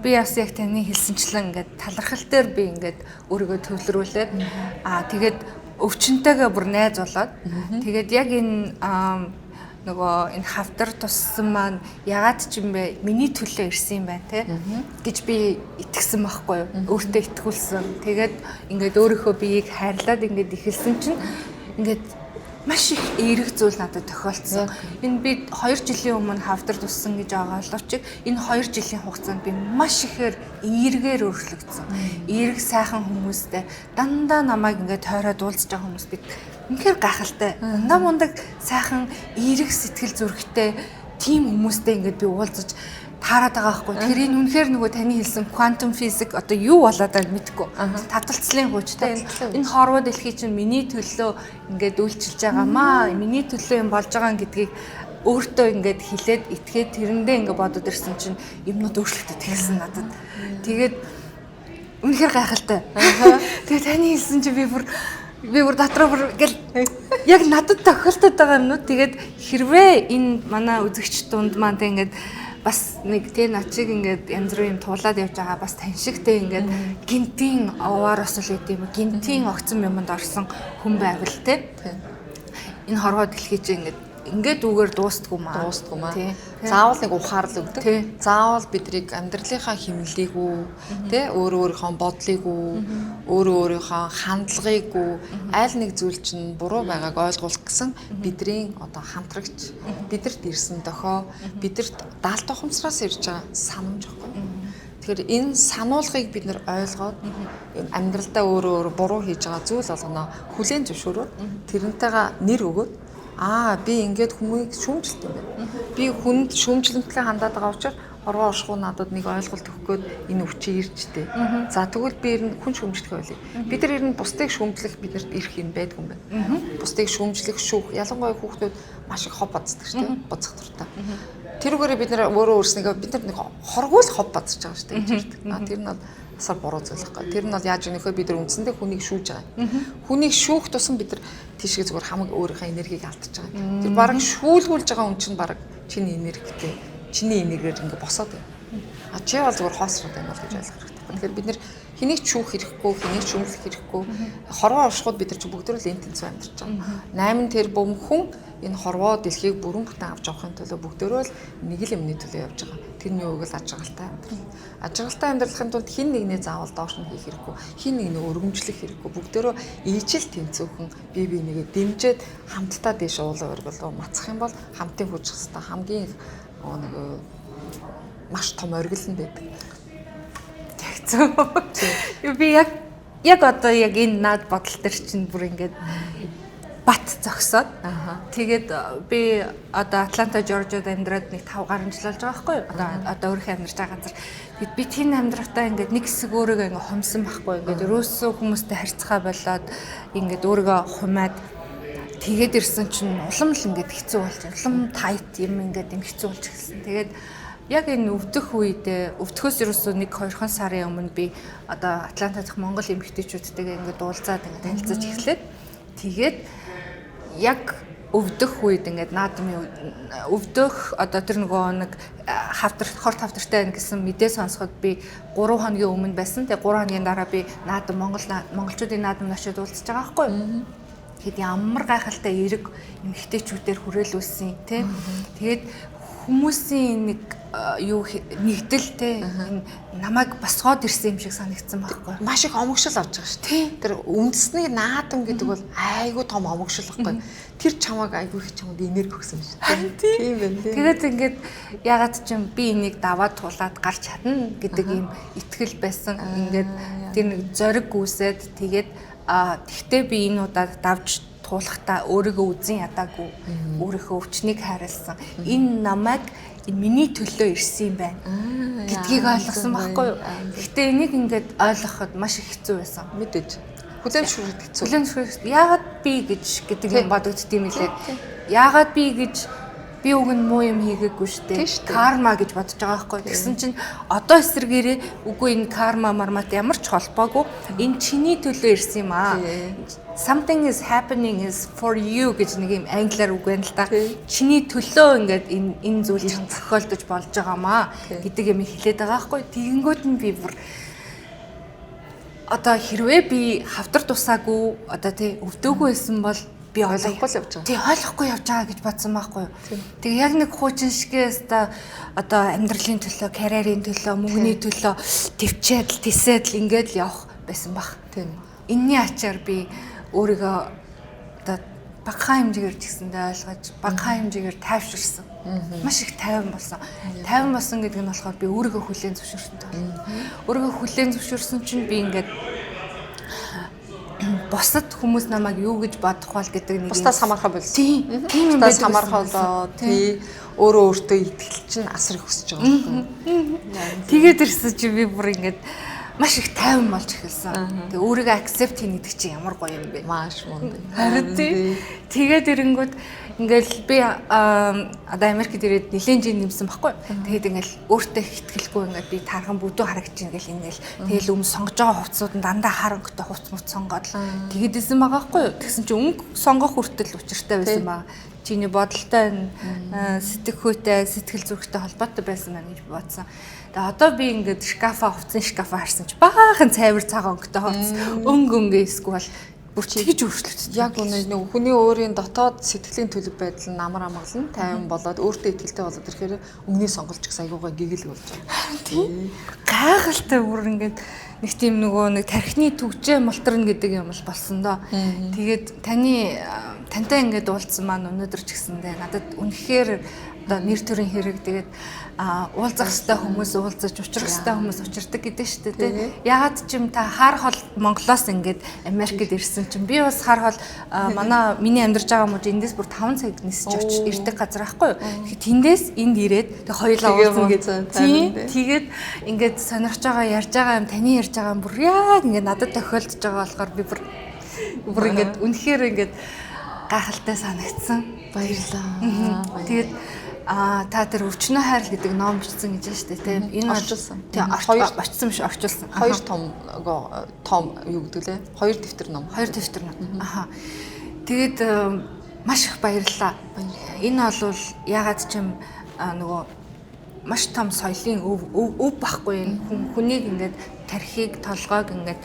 би бас яг таны хэлсэнчлэн ингээд талархал дээр би ингээд өөрийгөө төвлөрүүлээд тэгээд өвчнтэйгээ бүр найз болоод тэгээд яг энэ Нөгөө энэ хавдар туссан маань ягаад ч юм бэ, миний төлөө ирсэн юм байна те гэж би итгэсэн байхгүй юу? Өөртөө итгүүлсэн. Тэгээд ингээд өөрийнхөө биеийг хайрлаад ингээд эхэлсэн чинь ингээд маш их эерэг зүйл надад тохиолдсон. Энэ би 2 жилийн өмнө хавдар туссан гэж байгаа боловч энэ 2 жилийн хугацаанд би маш ихээр эергээр өөрчлөгдсөн. Эерэг сайхан хүмүүстэй дандаа намайг ингээд тойроод уулзж байгаа хүмүүс би үнэхээр гайхалтай. Мундаг мундаг сайхан эерэг сэтгэл зүрхтэй тийм хүмүүстэй ингээд би уулзаж таарад байгаа байхгүй. Тэгэхээр энэ үнэхээр нөгөө таны хэлсэн quantum physics одоо юу болоод байгааг мэдэхгүй. Таталцлын хууч те, энэ хорвоо дэлхий чинь миний төлөө ингээд үйлчилж байгаамаа. Миний төлөө юм болж байгаа гэдгийг өөртөө ингээд хэлээд, итгээд, тэрэндээ ингээд бодод ирсэн чинь юмнууд өөрчлөгдөж эхэлсэн надад. Тэгээд үнэхээр гайхалтай. Тэгээ таны хэлсэн чинь би бүр дотроо бүр ингээл яг надад тохиолдоод байгаа юмнууд. Тэгээд хэрвээ энэ манай үзэгч дунд маань тэг ингээд бас нэг тэ над шиг ингээд янз бүрийн юм туулаад явж байгаа, бас тань шигтэй ингээд гэнэтийн овоор осол гэдэг юм уу, гэнэтийн огцом юмд орсон хүн байвал те, энэ хорвоо дэлхий чинь ингээд үүгээр дуустгүй маа.
Дуустгүй маа. Заавал нэг ухаарлал өгдөг. Заавал биднийг амьдралынхаа хэмнэлийг үү, тэ, өөрөө өөрийнхөө бодлыг үү, өөрөө өөрийнхөө хандлагыг үү, аль нэг зүйл чинь буруу байгааг ойлгуулах гэсэн бидний одоо хамтрагч, бидэрт ирсэн дохио, бидэрт даалт ухамсараас ирж байгаа санамж байхгүй. Тэгэхээр энэ сануулгыг бид нар ойлгоод, энэ амьдралдаа өөрөө өөрөө буруу хийж байгаа зүйл болгоно хүлээн зөвшөөрөөд, тэрнтэйгээ нэр өгөөд, аа, би ингээд хүмүүийг шүүмжилт юм байна. Би хүнд шүүмжлэмтлээ хандаад байгаа учраас хорвоо оршихуй надад нэг ойлголт өгөх гээд энэ өвчин ирж тээ. За, тэгвэл би ер нь хүн шүүмжлэх байлээ. Бид нар ер нь бусдыг шүүмжлэх биднэрт эрх юм байдгүй юм байна. Бусдыг шүүмжлэх, шүүх, ялангуяа хүүхдүүд маш их хов баздаг шүү дээ. Базах дуртай. Тэрүүгээрээ бид нар өөрөө өөрснийгөө бид нар нэг хоргүй л хов базж байгаа шүү дээ гэж ярьдаг. А тэр нь бол асар буруу зүйл байхгүй. Тэр нь бол яаж вэ гэхээр бид нар үндсэндээ хүнийг шүүж байгаа. Хүнийг шүүх тусам бид нар тийшээ зүгээр хамаг өөрийнхөө энергийг алдчихж байгаа. Тэр бараг шүүлгүүлж байгаа хүн чинь бараг чиний энергитэй, чиний энергиэр ингээ босоод байна. А чи бол зүгээр хоосроод байна бол гэж ойлгох хэрэгтэй. Тэгэхээр бид нар хэнийг ч шүүх хэрэггүй, хэнийг ч шүүмжлэх хэрэггүй. Хорвоо оршихуйд бид нар чи бүгд л энэ тэнцүү амьдарч байгаа. 8 тэрбум хүн энэ хорвоо дэлхийг бүрэн бүтэн авч явахын төлөө бүгдөө л нэг л юмны төлөө явж байгаа. Тэр нь юу гэвэл аж аргалтай амьдрал. Аж аргалтай амьдрахын тулд хэн нэгнээ заавал доош нь хийх хэрэггүй, хэн нэгнээ өргөмжлөх хэрэггүй. Бүгдөө ижил тэнцүүхэн бие бинийгээ дэмжиж хамтдаа дээш уулаа оргилоо мацах юм бол хамтын хүч хэвээр хамгийн нэг маш том оргил нь байдаг.
Яг зөв. Би яг одоо яг энэ наад бодол төр чинь бүр ингээд бат зогсоод. Тэгээд би одоо Атланта, Жоржиад амьдраад нэг 5 гаруй жил болж байгаа байхгүй юу? Одоо өөрийнхөө амьдарч байгаа газар. Тэгээд би тэнд амьдрахдаа ингээд нэг хэсэг өөрийгөө ингээд хумсан байхгүй юу? Ингээд ерөөсөө хүмүүстэй харьцахаа болоод ингээд өөрийгөө хумаад тэгээд ирсэн чинь улам л ингээд хэцүү болж, улам tight юм, ингээд юм хэцүү болж эхэлсэн. Тэгээд яг энэ өвдөх үедээ, өвдөхөөс ерөөсөө 1 2 сарын өмнө би одоо Атланта дахь Монгол эмэгтэйчүүдтэйгээ ингээд уулзаад, ингээд танилцаж эхлээд, тэгээд яг өвдөх үед ингээд наадмын өвдөх одоо тэр нөгөө нэг хавдар, хорт хавдартай байна гэсэн мэдээ сонсоход би 3 хоногийн өмнө байсан. Тэгээ 3 хоногийн дараа би наадам, Монгол монголчуудын наадамд очиод уулзаж байгаа байхгүй юу? Тэгэхэд ямар гайхалтай эерэг эмэгтэйчүүдээр хүрээлүүлсэн тий. Тэгээд хүмүүсийн нэг юу нэгдэл те, энэ намайг босгоод ирсэн юм шиг санагдсан байхгүй.
Маш их омогшил авч байгаа шүү дээ. Тэр үндэсний наадам гэдэг бол айгүй том омогшил байхгүй. Тэр чамайг айгүй их чамд энерги өгсөн шүү дээ. Тийм байна тийм.
Тэгээд ингээд ягаад ч юм би энийг даваад тулаад гарч чадна гэдэг ийм итгэл байсан. Ингээд тэр нэг зориг үүсээд, тэгээд тэгтээ би энэ удаад давж туулахдаа өөрийгөө үзэн ядаагүй, өөрийнхөө өвчнийг хайрласан. Энэ намайг, энэ миний төлөө ирсэн юм байна гэдгийг ойлгосон байхгүй юу? Гэхдээ энийг ингээд ойлгоход маш их хэцүү байсан.
Мэдээж. Хүлээн зөвшөөрөхөд хэцүү.
Хүлээн зөвшөөрөх. Яагаад би гэж гэдэг юм бодогдд юм лээ. Яагаад би гэж, би уг нь муу юм хийгээгүй шүү дээ. Карма гэж бодож байгаа байхгүй. Тэгсэн чинь одоо эсрэгээрээ үгүй, энэ карма мармат ямар ч холбоогүй. Энэ чиний төлөө ирсэн юм аа. Something is happening is for you гэж нэг юм англиар үг байна л да. Чиний төлөө ингээд энэ зүйл чинь зохиолдож болж байгаа маа гэдэг юм хэлээд байгаа байхгүй. Тэгэнгүүт нь би бүр одоо хэрвээ би хавдар тусаагүй, одоо тий, өвдөөгүй байсан бол Би одоо
Ойлгохгүй л явж байгаа.
Тий, ойлгохгүй явж байгаа гэж бодсон байхгүй юу. Тэгээ яг нэг хуучин шигээ өста одоо амьдралын төлөө, карьерийн төлөө, мөнгөний төлөө төвчээд л тисээд л ингээд л явах байсан баг.
Тийм.
Энийний ачаар би өөрийгөө одоо багахан хэмжээгээр ч гэсэндээ ойлгож, багахан хэмжээгээр тайвширсан. Маш их тайван болсон. Тайван болсон гэдэг нь болохоор би өөрийгөө хүлээн зөвшөөрсөн тул. Өөрийгөө хүлээн зөвшөөрсөн чинь би ингээд бусад хүмүүс намайг юу гэж бодох бол гэдэг нэг
Бусдаас хамаархаа болсон.
Тийм. Тийм юм
Бусдаас
байдаг
хамаархаа
байсан.
болоо. Тий. Өөрөө өөртөө итгэл чинь асар их өсөж байгаа байхгүй юу?
Тэгээд ирсэн чи би бүр ингээд маш их тайван болж эхэлсэн. Тэгээ өөрийгөө accept хийнэ гэдэг чинь ямар гоё юм бэ?
Маш мундаг.
Харин тий. Тэгээд ирэнгүүт ингээл би одоо Америкт ирээд нэлээд жил нэмсэн байхгүй. Тэгээд ингээл өөртөө их итгэлгүй ингээд би тархан бүдүү харагдаж ингээл ингээл тэгэл өмнө сонгож байгаа хувцсууд нь дандаа хар өнгөтэй хувц муц сонгоод л тэгээд исэн байгаа байхгүй юу. Тэгсэн чинь өнгө сонгох хүртэл учиртай байсан байгаа. Чиний бодолтой байна, сэтгэхүйтэй, сэтгэл зүрхтэй холбоотой байсан байна гэж бодсон. Тэгээ одоо би ингээд шкафа хувцсын шкафа харсан чи баахан цайвар цагаан өнгөтэй хувцс өнгө өнгө эсвэл бүр тэгж өөрчлөгдөж.
Яг үнэ нэг хүний өөрийн дотоод сэтгэлийн төлөв байдал нь амар амгалан тайван болоод өөртөө итгэлтэй болоод ирэхээр өнгөний сонголт ч гэсэн айгуугаа гэгэл болж байгаа.
Тийм. Гайхалтай бүр ингээд нэг тийм нөгөө нэг тархины түгжээ мултрна гэдэг юм л болсон доо. Тэгээд таны тантай ингээд уулзсан маань өнөөдөр ч гэсэндээ надад үнэхээр одоо нэр төрийн хэрэг тэгээд уулзах хэвээр хүмүүс уулзаж, учрах хэвээр хүмүүс учирдаг гэдэг шүү дээ тий. Ягаад ч юм та хар хол Монголоос ингээд Америкт ирсэн чинь би бас хар хол манай миний амьдарч байгаа мужи эндээс бүр 5 цаг нисэж очиж ирдэг газар байхгүй юу. Тэгэхээр тэндээс энд ирээд тэг хоёулаа уулзсан гэдэг. Тийм. Тэгээд ингээд сонирхож байгаа, ярьж байгаа юм, таны ярьж байгаа юм бүр яг ингээд надад тохиолдож байгаа болохоор би бүр ингээд үнэхээр ингээд гайхалтай санагдсан.
Баярлалаа.
Тэгээд та тэр өвчнөө хайрл гэдэг ном бичсэн гэж байна шүү дээ тийм. Энэ
орчуулсан.
Тийм,
Хоёр
очсон биш, орчуулсан.
Хоёр том юу гэдэг лээ? Хоёр дэвтэр ном.
Хоёр дэвтэр ном. Аха. Тэгээд маш их баярлалаа. Энэ бол ягаад ч юм нөгөө маш том соёлын өв байхгүй энэ хүнийг ингээд тархийг толгойг ингээд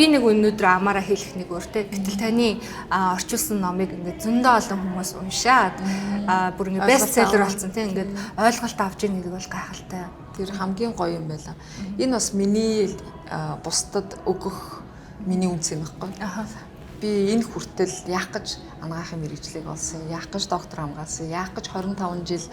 би нэг өнөөдөр амаараа хэлэх нэг өөр те. Гэтэл таны орчуулсан номыг ингээд зөндөө олон хүмүүс уншаад бүр ингээд бестселлер болсон те. Ингээд ойлголт авч ийн гэдэг бол гайхалтай.
Тэр хамгийн гоё юм байла. Энэ бас миний бусдад өгөх миний үнц юм байхгүй. Би энэ хүртэл яах гэж анагаахын мэргэжлийг олсон, яах гэж доктор хамгаалсан, яах гэж 25 жил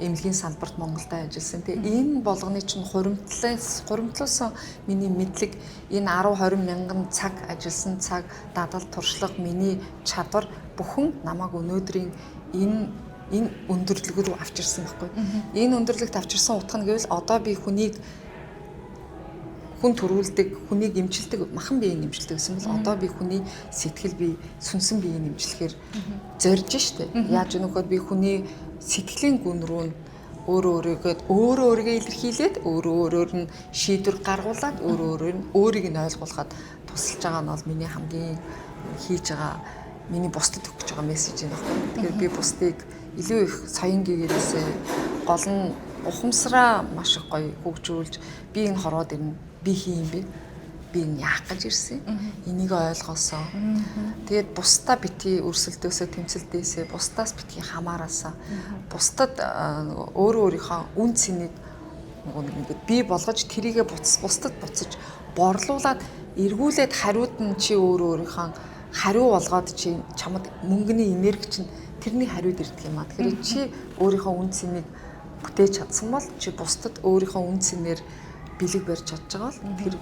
эмнэлгийн салбарт Монголд ажилласан. Тэгээ энэ болгоны чинь хуримтлуулсан миний мэдлэг, энэ 10 20 мянган цаг ажилласан цаг, дадал туршлага, миний чадвар бүхэн намайг өнөөдрийн энэ өндөрлөг рүү авчирсан байхгүй. Энэ өндөрлөгт авчирсан утга нь гэвэл одоо би хүнийг хүн төрүүлдэг, хүнийг эмчилдэг, махан биеийг эмчилдэг гэсэн бол одоо би хүний сэтгэл бие, сүнсэн биеийг эмчлэхээр зорж штэ. Яаж өнөхөр би хүний сэтгэлийн гүн рүү нь өөрөө өөрийгөө илэрхийлээд, өөрөө өөрөөр нь шийдвэр гаргуулад, өөрөө өөрөөр нь өөрийг нь ойлгуулахад тусалж байгаа нь бол миний хамгийн хийж байгаа, миний бусдад өгч байгаа мессеж юм байна. Тэгэхээр би бусдыг илүү их соён гэгээрээсээ гол нь ухамсараа маш их гоё хөгжүүлж, би энэ хорвоод ирнэ, би хин юм бэ? Би энэ яах гэж ирсэн? Энийг ойлгосоо. Тэгээд бусдаа битгий өрсөлдөөсөө, тэмцэлдээсээ, бусдаас битгий хамаараасаа, бусдад өөрөө өөрийнхөө үн цэнийг нөгөө нэг ингээд бий болгож тэрийгэ бусдад буцаж борлуулад эргүүлээд хариуд нь чи өөрөө өөрийнхөө хариу болгоод чи чамд мөнгөний энерги чинь тэрний хариуд ирдэг юм а. Тэгэхээр чи өөрийнхөө үн цэнийг бүтээж чадсан бол чи бусдад өөрийнхөө үн цэнээр бэлэг барьж чадж байгаа бол тэр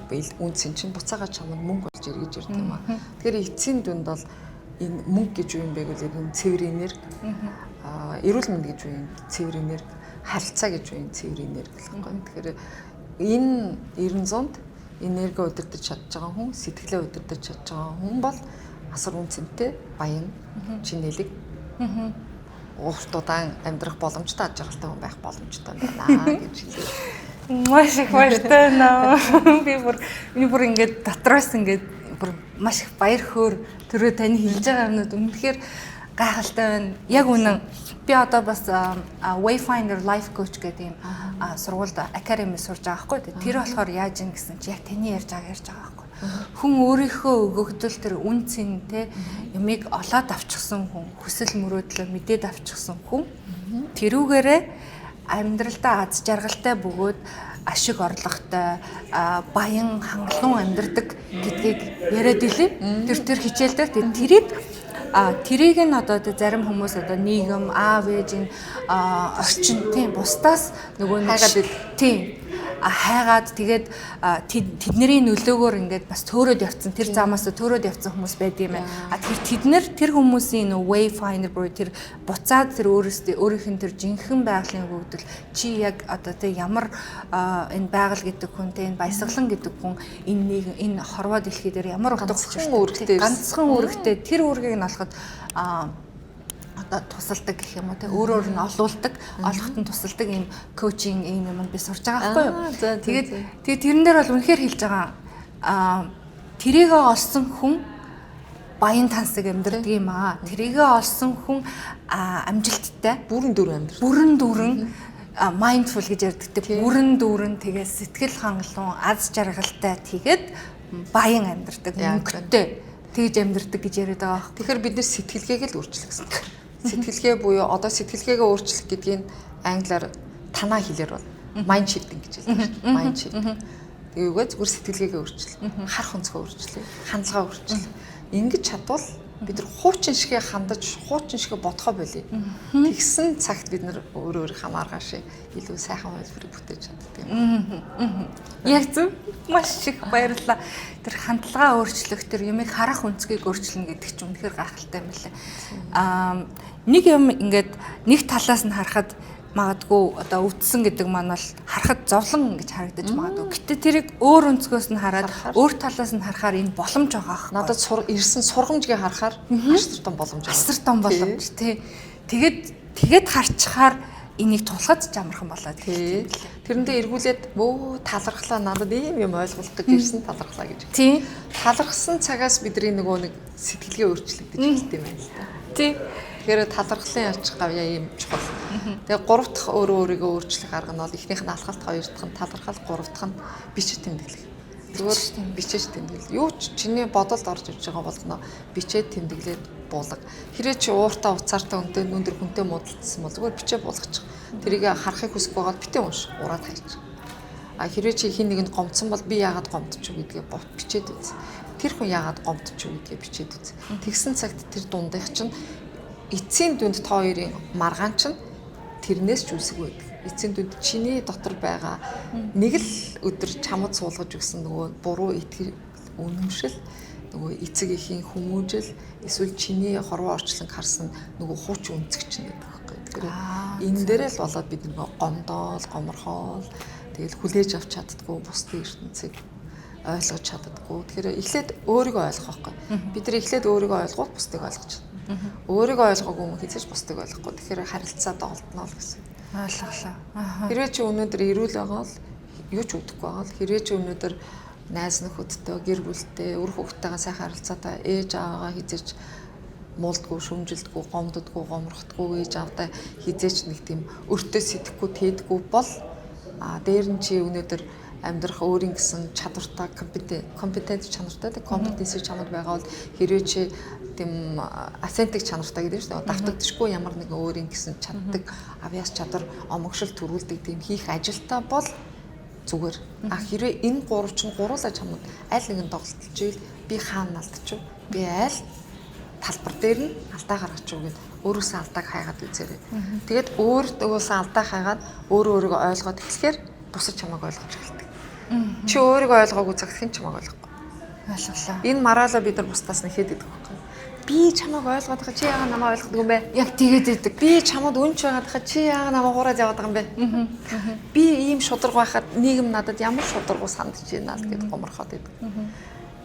үн цэн чинь буцаага чамд мөнгө болж эргэж ирдэг юм а. Тэгэхээр эцсийн дүнд бол энэ мөнгө гэж юу юм бэ гэвэл энэ цэвэр энерги, эрүүл мэнд гэж юу юм цэвэр энерги, харилцаа гэж юу юм цэвэр энерги гэх юм. Тэгэхээр энэ 900-нд энерги удирдах чадж байгаа хүн, сэтгэлээ удирдах чадж байгаа хүн бол асар үн цэнтэй баян, чинэлэг, урт удаан амьдрах боломжтой, аж аргалтай хүн байх боломжтой байна гэж хэлээ.
Маш их баяртай байна. Би бүр миний бүр ингээд дотроос ингээд бүр маш их баяр хөөр төрөө таны хэлж байгаа юмнууд үнэхээр гайхалтай байна. Яг үнэн би одоо бас Wayfinder Life Coach гэдэг юм сургуульд академи сурж байгаа байхгүй. Тэр болохоор яаж юм гэсэн чи яг таны ярьж байгаа байхгүй. Хүн өөрийнхөө өгөгдөл тэр үн цэн те юмыг олоод авчихсан хүн, хүсэл мөрөөдлөө мэдээд авчихсан хүн тэрүүгээрээ амьдралдаа аз жаргалтай бөгөөд ашиг орлоготой, баян хангалуун амьдардаг гэдгийг яриад илээ. Тэр хичээл дээр тэрийг тэрийг нь одоо зарим хүмүүс одоо нийгэм, аав ээж энэ орчин тийм бусдаас нөгөө
хайгаад
тийм хайгаад тэгээд тэдний нөлөөгөөр ингээд бас төөрөөд явцсан, тэр замаас төөрөөд явцсан хүмүүс байд юм байна. А тэр тэд нар тэр хүмүүсийн нөө wayfinder буюу тэр буцаад тэр өөрөөсөө өөрийнх нь тэр жинхэнэ байгалийн өгөгдөл чи яг одоо тэг ямар энэ байгаль гэдэг хүн те энэ баясгалан гэдэг хүн энэ нэг энэ хорвоо дэлхий дээр ямар утга
учиртай
ганцхан үүрэгтэй тэр үүргийг нь олоход одоо тусалдаг гэх юм уу те өөрөөр нь олуулдаг, олоход нь тусалдаг ийм коучинг ийм юм би сурж байгаа байхгүй юу. Тэгээд тэгээд тэрэн дээр бол үнэхээр хэлж байгаа тэрийгэ олсон хүн баян тансаг амьдардаг юм аа. Тэрийгэ олсон хүн амжилттай,
бүрэн дүүрэн амьдардаг.
Бүрэн дүүрэн mindful гэж ярьдаг те. Бүрэн дүүрэн тэгээд сэтгэл хангалуун, аз жаргалтай тэгээд баян амьдардаг, мөнгөтэй тэгж амьдардаг гэж яриад байгаа.
Тэгэхээр бид нэр сэтгэлгээг л өөрчлөх гэсэн. Сэтгэлгээ буюу одоо сэтгэлгээгээ өөрчлөх гэдгийг англиар танаа хэлээр бол mind shifting гэж хэлдэг шүү дээ. Mind shifting. Тэгээ юугаа зүгээр сэтгэлгээгээ өөрчлөх, харах өнцгөө өөрчлөх, хандлагаа өөрчлөх. Ингэж чадвал бид нар хуучин шигээ хандаж, хуучин шигээ бодхоо болиё. Тэгсэн цагт бид нар өөр өөр хамааргаа шиг илүү сайхан хувилбарыг бүтээж чаддаг
юм. Яг зөв. Маш их баярлалаа. Тэр хандлага өөрчлөх, тэр юмыг харах өнцгийг өөрчилнө гэдэг чинь үнэхээр гайхалтай юм лээ. Нэг юм ингээд нэг талаас нь харахад магадгүй одоо өвдсөн гэдэг маань бол харахад зовлон гэж харагдаж магадгүй. Гэтэ тэрийг өөр өнцгөөс нь хараад өөр талаас нь харахаар энэ боломж байгаа аахгүй.
Надад ирсэн сургамжийг харахаар асар том боломж.
Асар том боломж тий. Тэгээд харчхаар энийг тулахад ч амархан болоод
тий. Тэрэндээ эргүүлээд мөө талархлаа, надад ийм юм ойлгох гэж ирсэн талархлаа гэж.
Тий.
Талархсан цагаас бидний нөгөө нэг сэтгэлгээ өөрчлөгдөж эхэлдэг юм байна л да.
Тий.
Тэгэхээр талархлын ач гавьяа ийм чухал. Тэгээ гурав дахь өөрөө өөрийгөө өөрчлөх арга нь бол эхнийх нь алхалт, хоёр дахь нь талархал, гурав дахь нь бичиж тэмдэглэх. Зүгээр бичиж тэмдэглэл. Юу ч чиний бодолд орж ирж байгаа болгоно бичээд тэмдэглээд буулга. Хэрэг чи ууртаа уцаартай үнтэй өндөр хүнтэй муудалцсан бол зүгээр бичээ буулгачих. Тэрийг харахыг хүсэхгүй байгаад битээ унш, ураад хайчих. А хэрэг чи хин нэгэнд гомдсон бол би яагаад гомдчих гэдгээ бичээд үз. Тэр хүн яагаад гомдчих гэдгээ бичээд үз. Тэгсэн цагт тэр дундынх чинь эцсийн дүнд та хоёрын маргаан чинь тэрнээс ч үсэг байдаг. Эцсийн дүнд чиний дотор байгаа нэг л өдөр чамд суулгаж өгсөн нөгөө буруу итгэл үнэмшил, нөгөө эцэг эхийн хүмүүжил, эсвэл чиний хорвоо орчлон харсан нөгөө хуучин өнцөг чинь гэдэг байхгүй. Тэгэхээр энэ дээрээ л болоод бид нөгөө гомдоол, гоморхоол тэгэл хүлээж авч чаддгүй бусдын ертөнцийг ойлгож чаддгүй. Тэгэхээр эхлээд өөрийгөө ойлгох байхгүй. Бид нар эхлээд өөрийгөө ойлгоод бусдыг ойлгож чадна. Өөрийгөө ойлгоогүй хүн хэзээ ч бусдыг ойлгохгүй. Тэгэхээр харилцаа доголдно л гэсэн.
Ойлголоо.
Хэрвээ чи өнөөдөр эрүүл байгаа бол юу ч үдэхгүй байгаа л, хэрвээ чи өнөөдөр найз нөхөдтэй, гэр бүлтэй, үр хүүхдтэйгээ сайхан харилцаатай, ээж аваагаа хэзээ ч муулдгүй, шүмжилдэггүй, гомддоггүй, гомрохдоггүй, ээж аавдаа хэзээ ч нэг тийм өртөө сэтгэхгүй, тээдгүй бол дээр нь чи өнөөдөр амьдрах өөрийн гэсэн чадвартай, компетент чанартай, компетенси чамд байгаа бол хэрвээ чи тийм authentic чанартай гэдэг шүү дээ. Давтагдшгүй ямар нэгэн өөрийн гэсэн чаддаг, авьяас чадвар, омогшил төрүүлдэг тийм хийх ажилтаа бол зүгээр. А хэрвээ энэ гурав чинь гуруулаа чамд аль нэгэн тоглолтолж ивэл би хаана алдчих, би аль талбар дээр нь алдаа гаргачих гэд өөрөөсөө алдааг хайгаад үзээрэй. Тэгээд өөрөөсөө алдаа хайгаад өөрөө өөрийгөө ойлгоод эхлэхээр бусад чамайг ойлгож эхэлдэг. Чи өөрийгөө ойлгоогүй цагт хэн чамайг ойлгохгүй.
Ойлголоо.
Энэ мараалаа бид нар бусдаас нь хэд идэх вэ? Би чамайг ойлгоод байгаа, чи яагаад намайг ойлгодог юм бэ?
Яг тэгээд идэг.
Би чамд үнч байгаад байгаа, чи яагаад намайг хураад яваад байгаа юм бэ? Би ийм шударга байхад нийгэм надад ямар шударгуу сандж байна л гэд гоморхоод идэг.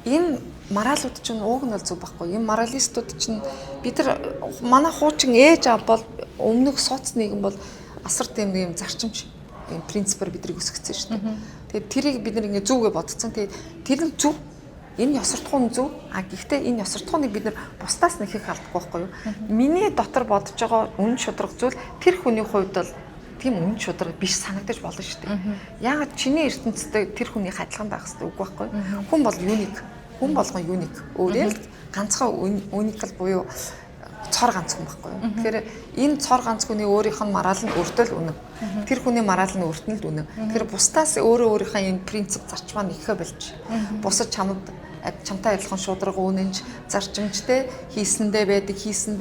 Энэ мараалууд чинь ууг нь бол зөв байхгүй. Энэ моралистууд чинь бид нар манай хуучин ээж аав бол өмнөх соц нийгэм бол асар тийм нэг юм зарчимч ийм принципээр биднийг өсгөцсөн шүү дээ. Тэгээд тэрийг бид нар ингээ зүвгээ бодцсон. Тэгээд тэр нь зөв. Энэ ёс суртахуун зөв. А гэхдээ энэ ёс суртахууныг бид нар бусдаас нэхэх алдахгүй байхгүй юу? Миний дотор бодож байгаа үн шударга зүйл тэр хүний хувьд бол Тийм үн шудраг биш санагдаж болно шүү дээ. Яагаад чиний ертөнцтэй тэр хүнийх адилхан байх хэрэгтэй үгүй байхгүй. Хүн бол unique. Хүн болгон unique. Өөрийн л ганцхан unique буюу цор ганц хүн байхгүй юу. Тэгэхээр энэ цор ганц хүний өөрийнх нь мараал нь өөртөө л үнэн. Тэр хүний мараал нь өөрт нь л үнэн. Тэгэхээр бусдаас өөрөө өөрийнхөө энэ принцип зарчмаа нэхэ болж. Бусад чамд чамтай адилхан шудраг үнэнч зарчимжтэй хийсэндээ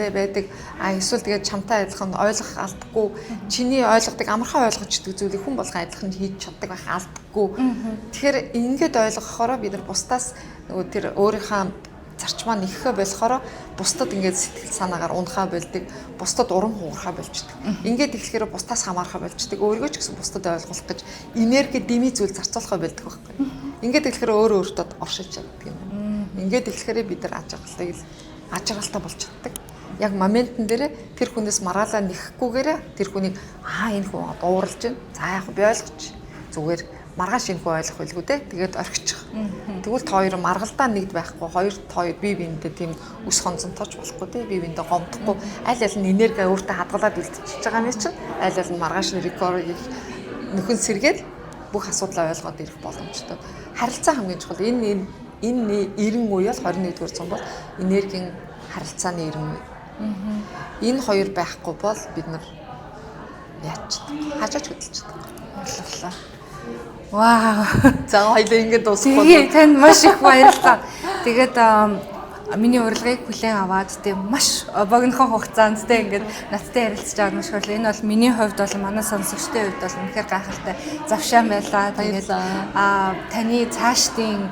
байдаг а эсвэл тэгээд чамтай адилхан ойлгох алдахгүй чиний ойлгодог амархан ойлгож чаддаг зүйлийг хүн болгон адилхан хийж чаддаг байх алдахгүй. Тэгэхээр ингээд ойлгохороо бид нар бусдаас нөгөө тэр өөрийнхөө зарчмаа нэххэ болохоро бусдад ингээд сэтгэл санаагаар унахаа болдог, бусдад урам хугархаа болчдөг. Ингээд эхлэхээр бусдаас хамаархаа болчдөг. Өөрийгөө ч гэсэн бусдад ойлгуулах гэж энерги дэмий зүйл зарцуулахаа болдог байхгүй. Ингээд эхлэхээр өөрөө өөртөө оршиж чаддаг юм. Ингээд эхлэхээр бид нар аж аргалтай болж чаддаг. Яг моментн дээр тэр хүнээс мараалаа нэххгүйгээр тэр хүнийг энэ хүн дууралж байна. За яг би ойлгоч. Зүгээр маргааш энэ хүн ойлгох байлгүй те. Тэгээд орхичих. Тэгвэл та хоёр маргалдаа нэгд байхгүй. Хоёр бие биендээ тийм өс хонцонтойч болохгүй те. Бие биендээ гомдохгүй. Аль аль нь энерги өөртөө хадгалаад үлдчихэж байгаа юм чинь. Аль аль нь маргааш нь рекорд нөхөн сэргээд бүх асуудлаа ойлгоод ирэх боломжтой. Харилцаа хамгийн чухал. Энэ 90 үе бол 21-р зуун бол энергийн харилцааны 90 үе. Энэ хоёр байхгүй бол бид нар яаж чадах? Хажаач хөдөлж чадах.
Ойлголоо. Вау.
За хоёлаа ингэж дуусгах
бол. Танд маш их баярлалаа. Тэгээд миний урилгыг хүлээн аваад тийм маш богинохон хугацаанд тийм ингээд надтай ярилцж байгаад маш их. Энэ бол миний хувьд бол манай сонсогчдын хувьд бол үнэхээр гайхалтай завшаан байлаа. Тэгээд таны цаашдын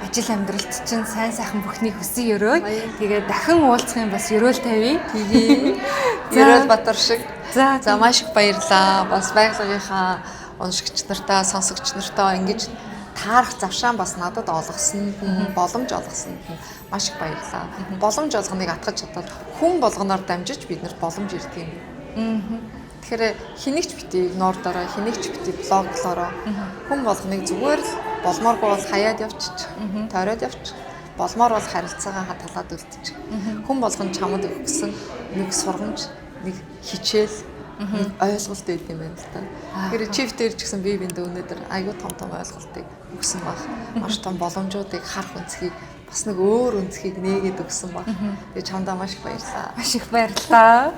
ажил амьдралд чинь сайн сайхан бүхнийг хүсэн өрөө. Тэгээд дахин уулзах юм бас өрөөл тавья.
Тэгээ. Ерөөл Батар шиг. За маш их баярлалаа. Бас байгууллагынхаа уншигч нартаа, сонсогч нартаа ингэж таарах завшаан бас надад олгосонд нь, боломж олгосонд нь маш их баярлалаа. Боломж олгоныг атгаж чадвал хүн болгоноор дамжиж биднэрт боломж ирдэг юм. Тэгэхээр хэнийг ч бити игнордороо, хэнийг ч бити блоглороо хүн болгоныг зүгээр л болмооргүй бол хаяад явчих, тойроод явчих. Болмоор бол харилцаагаа хадгалаад үлдчих. Хүн болгон чамд өгөх гэсэн нэг сургамж, нэг хичээл, нэг ойлголт өгд юм байна л да. Тэгэхээр чиф дээр ч гэсэн бие биендээ өнөөдөр аюу том том ойлголтыг өгсөн баг. Маш том боломжуудыг харах өнцгийг бас нэг өөр өнцгийг нээгээд өгсөн баг. Тэгээ чамдаа маш их баярлалаа.
Маш их баярлалаа.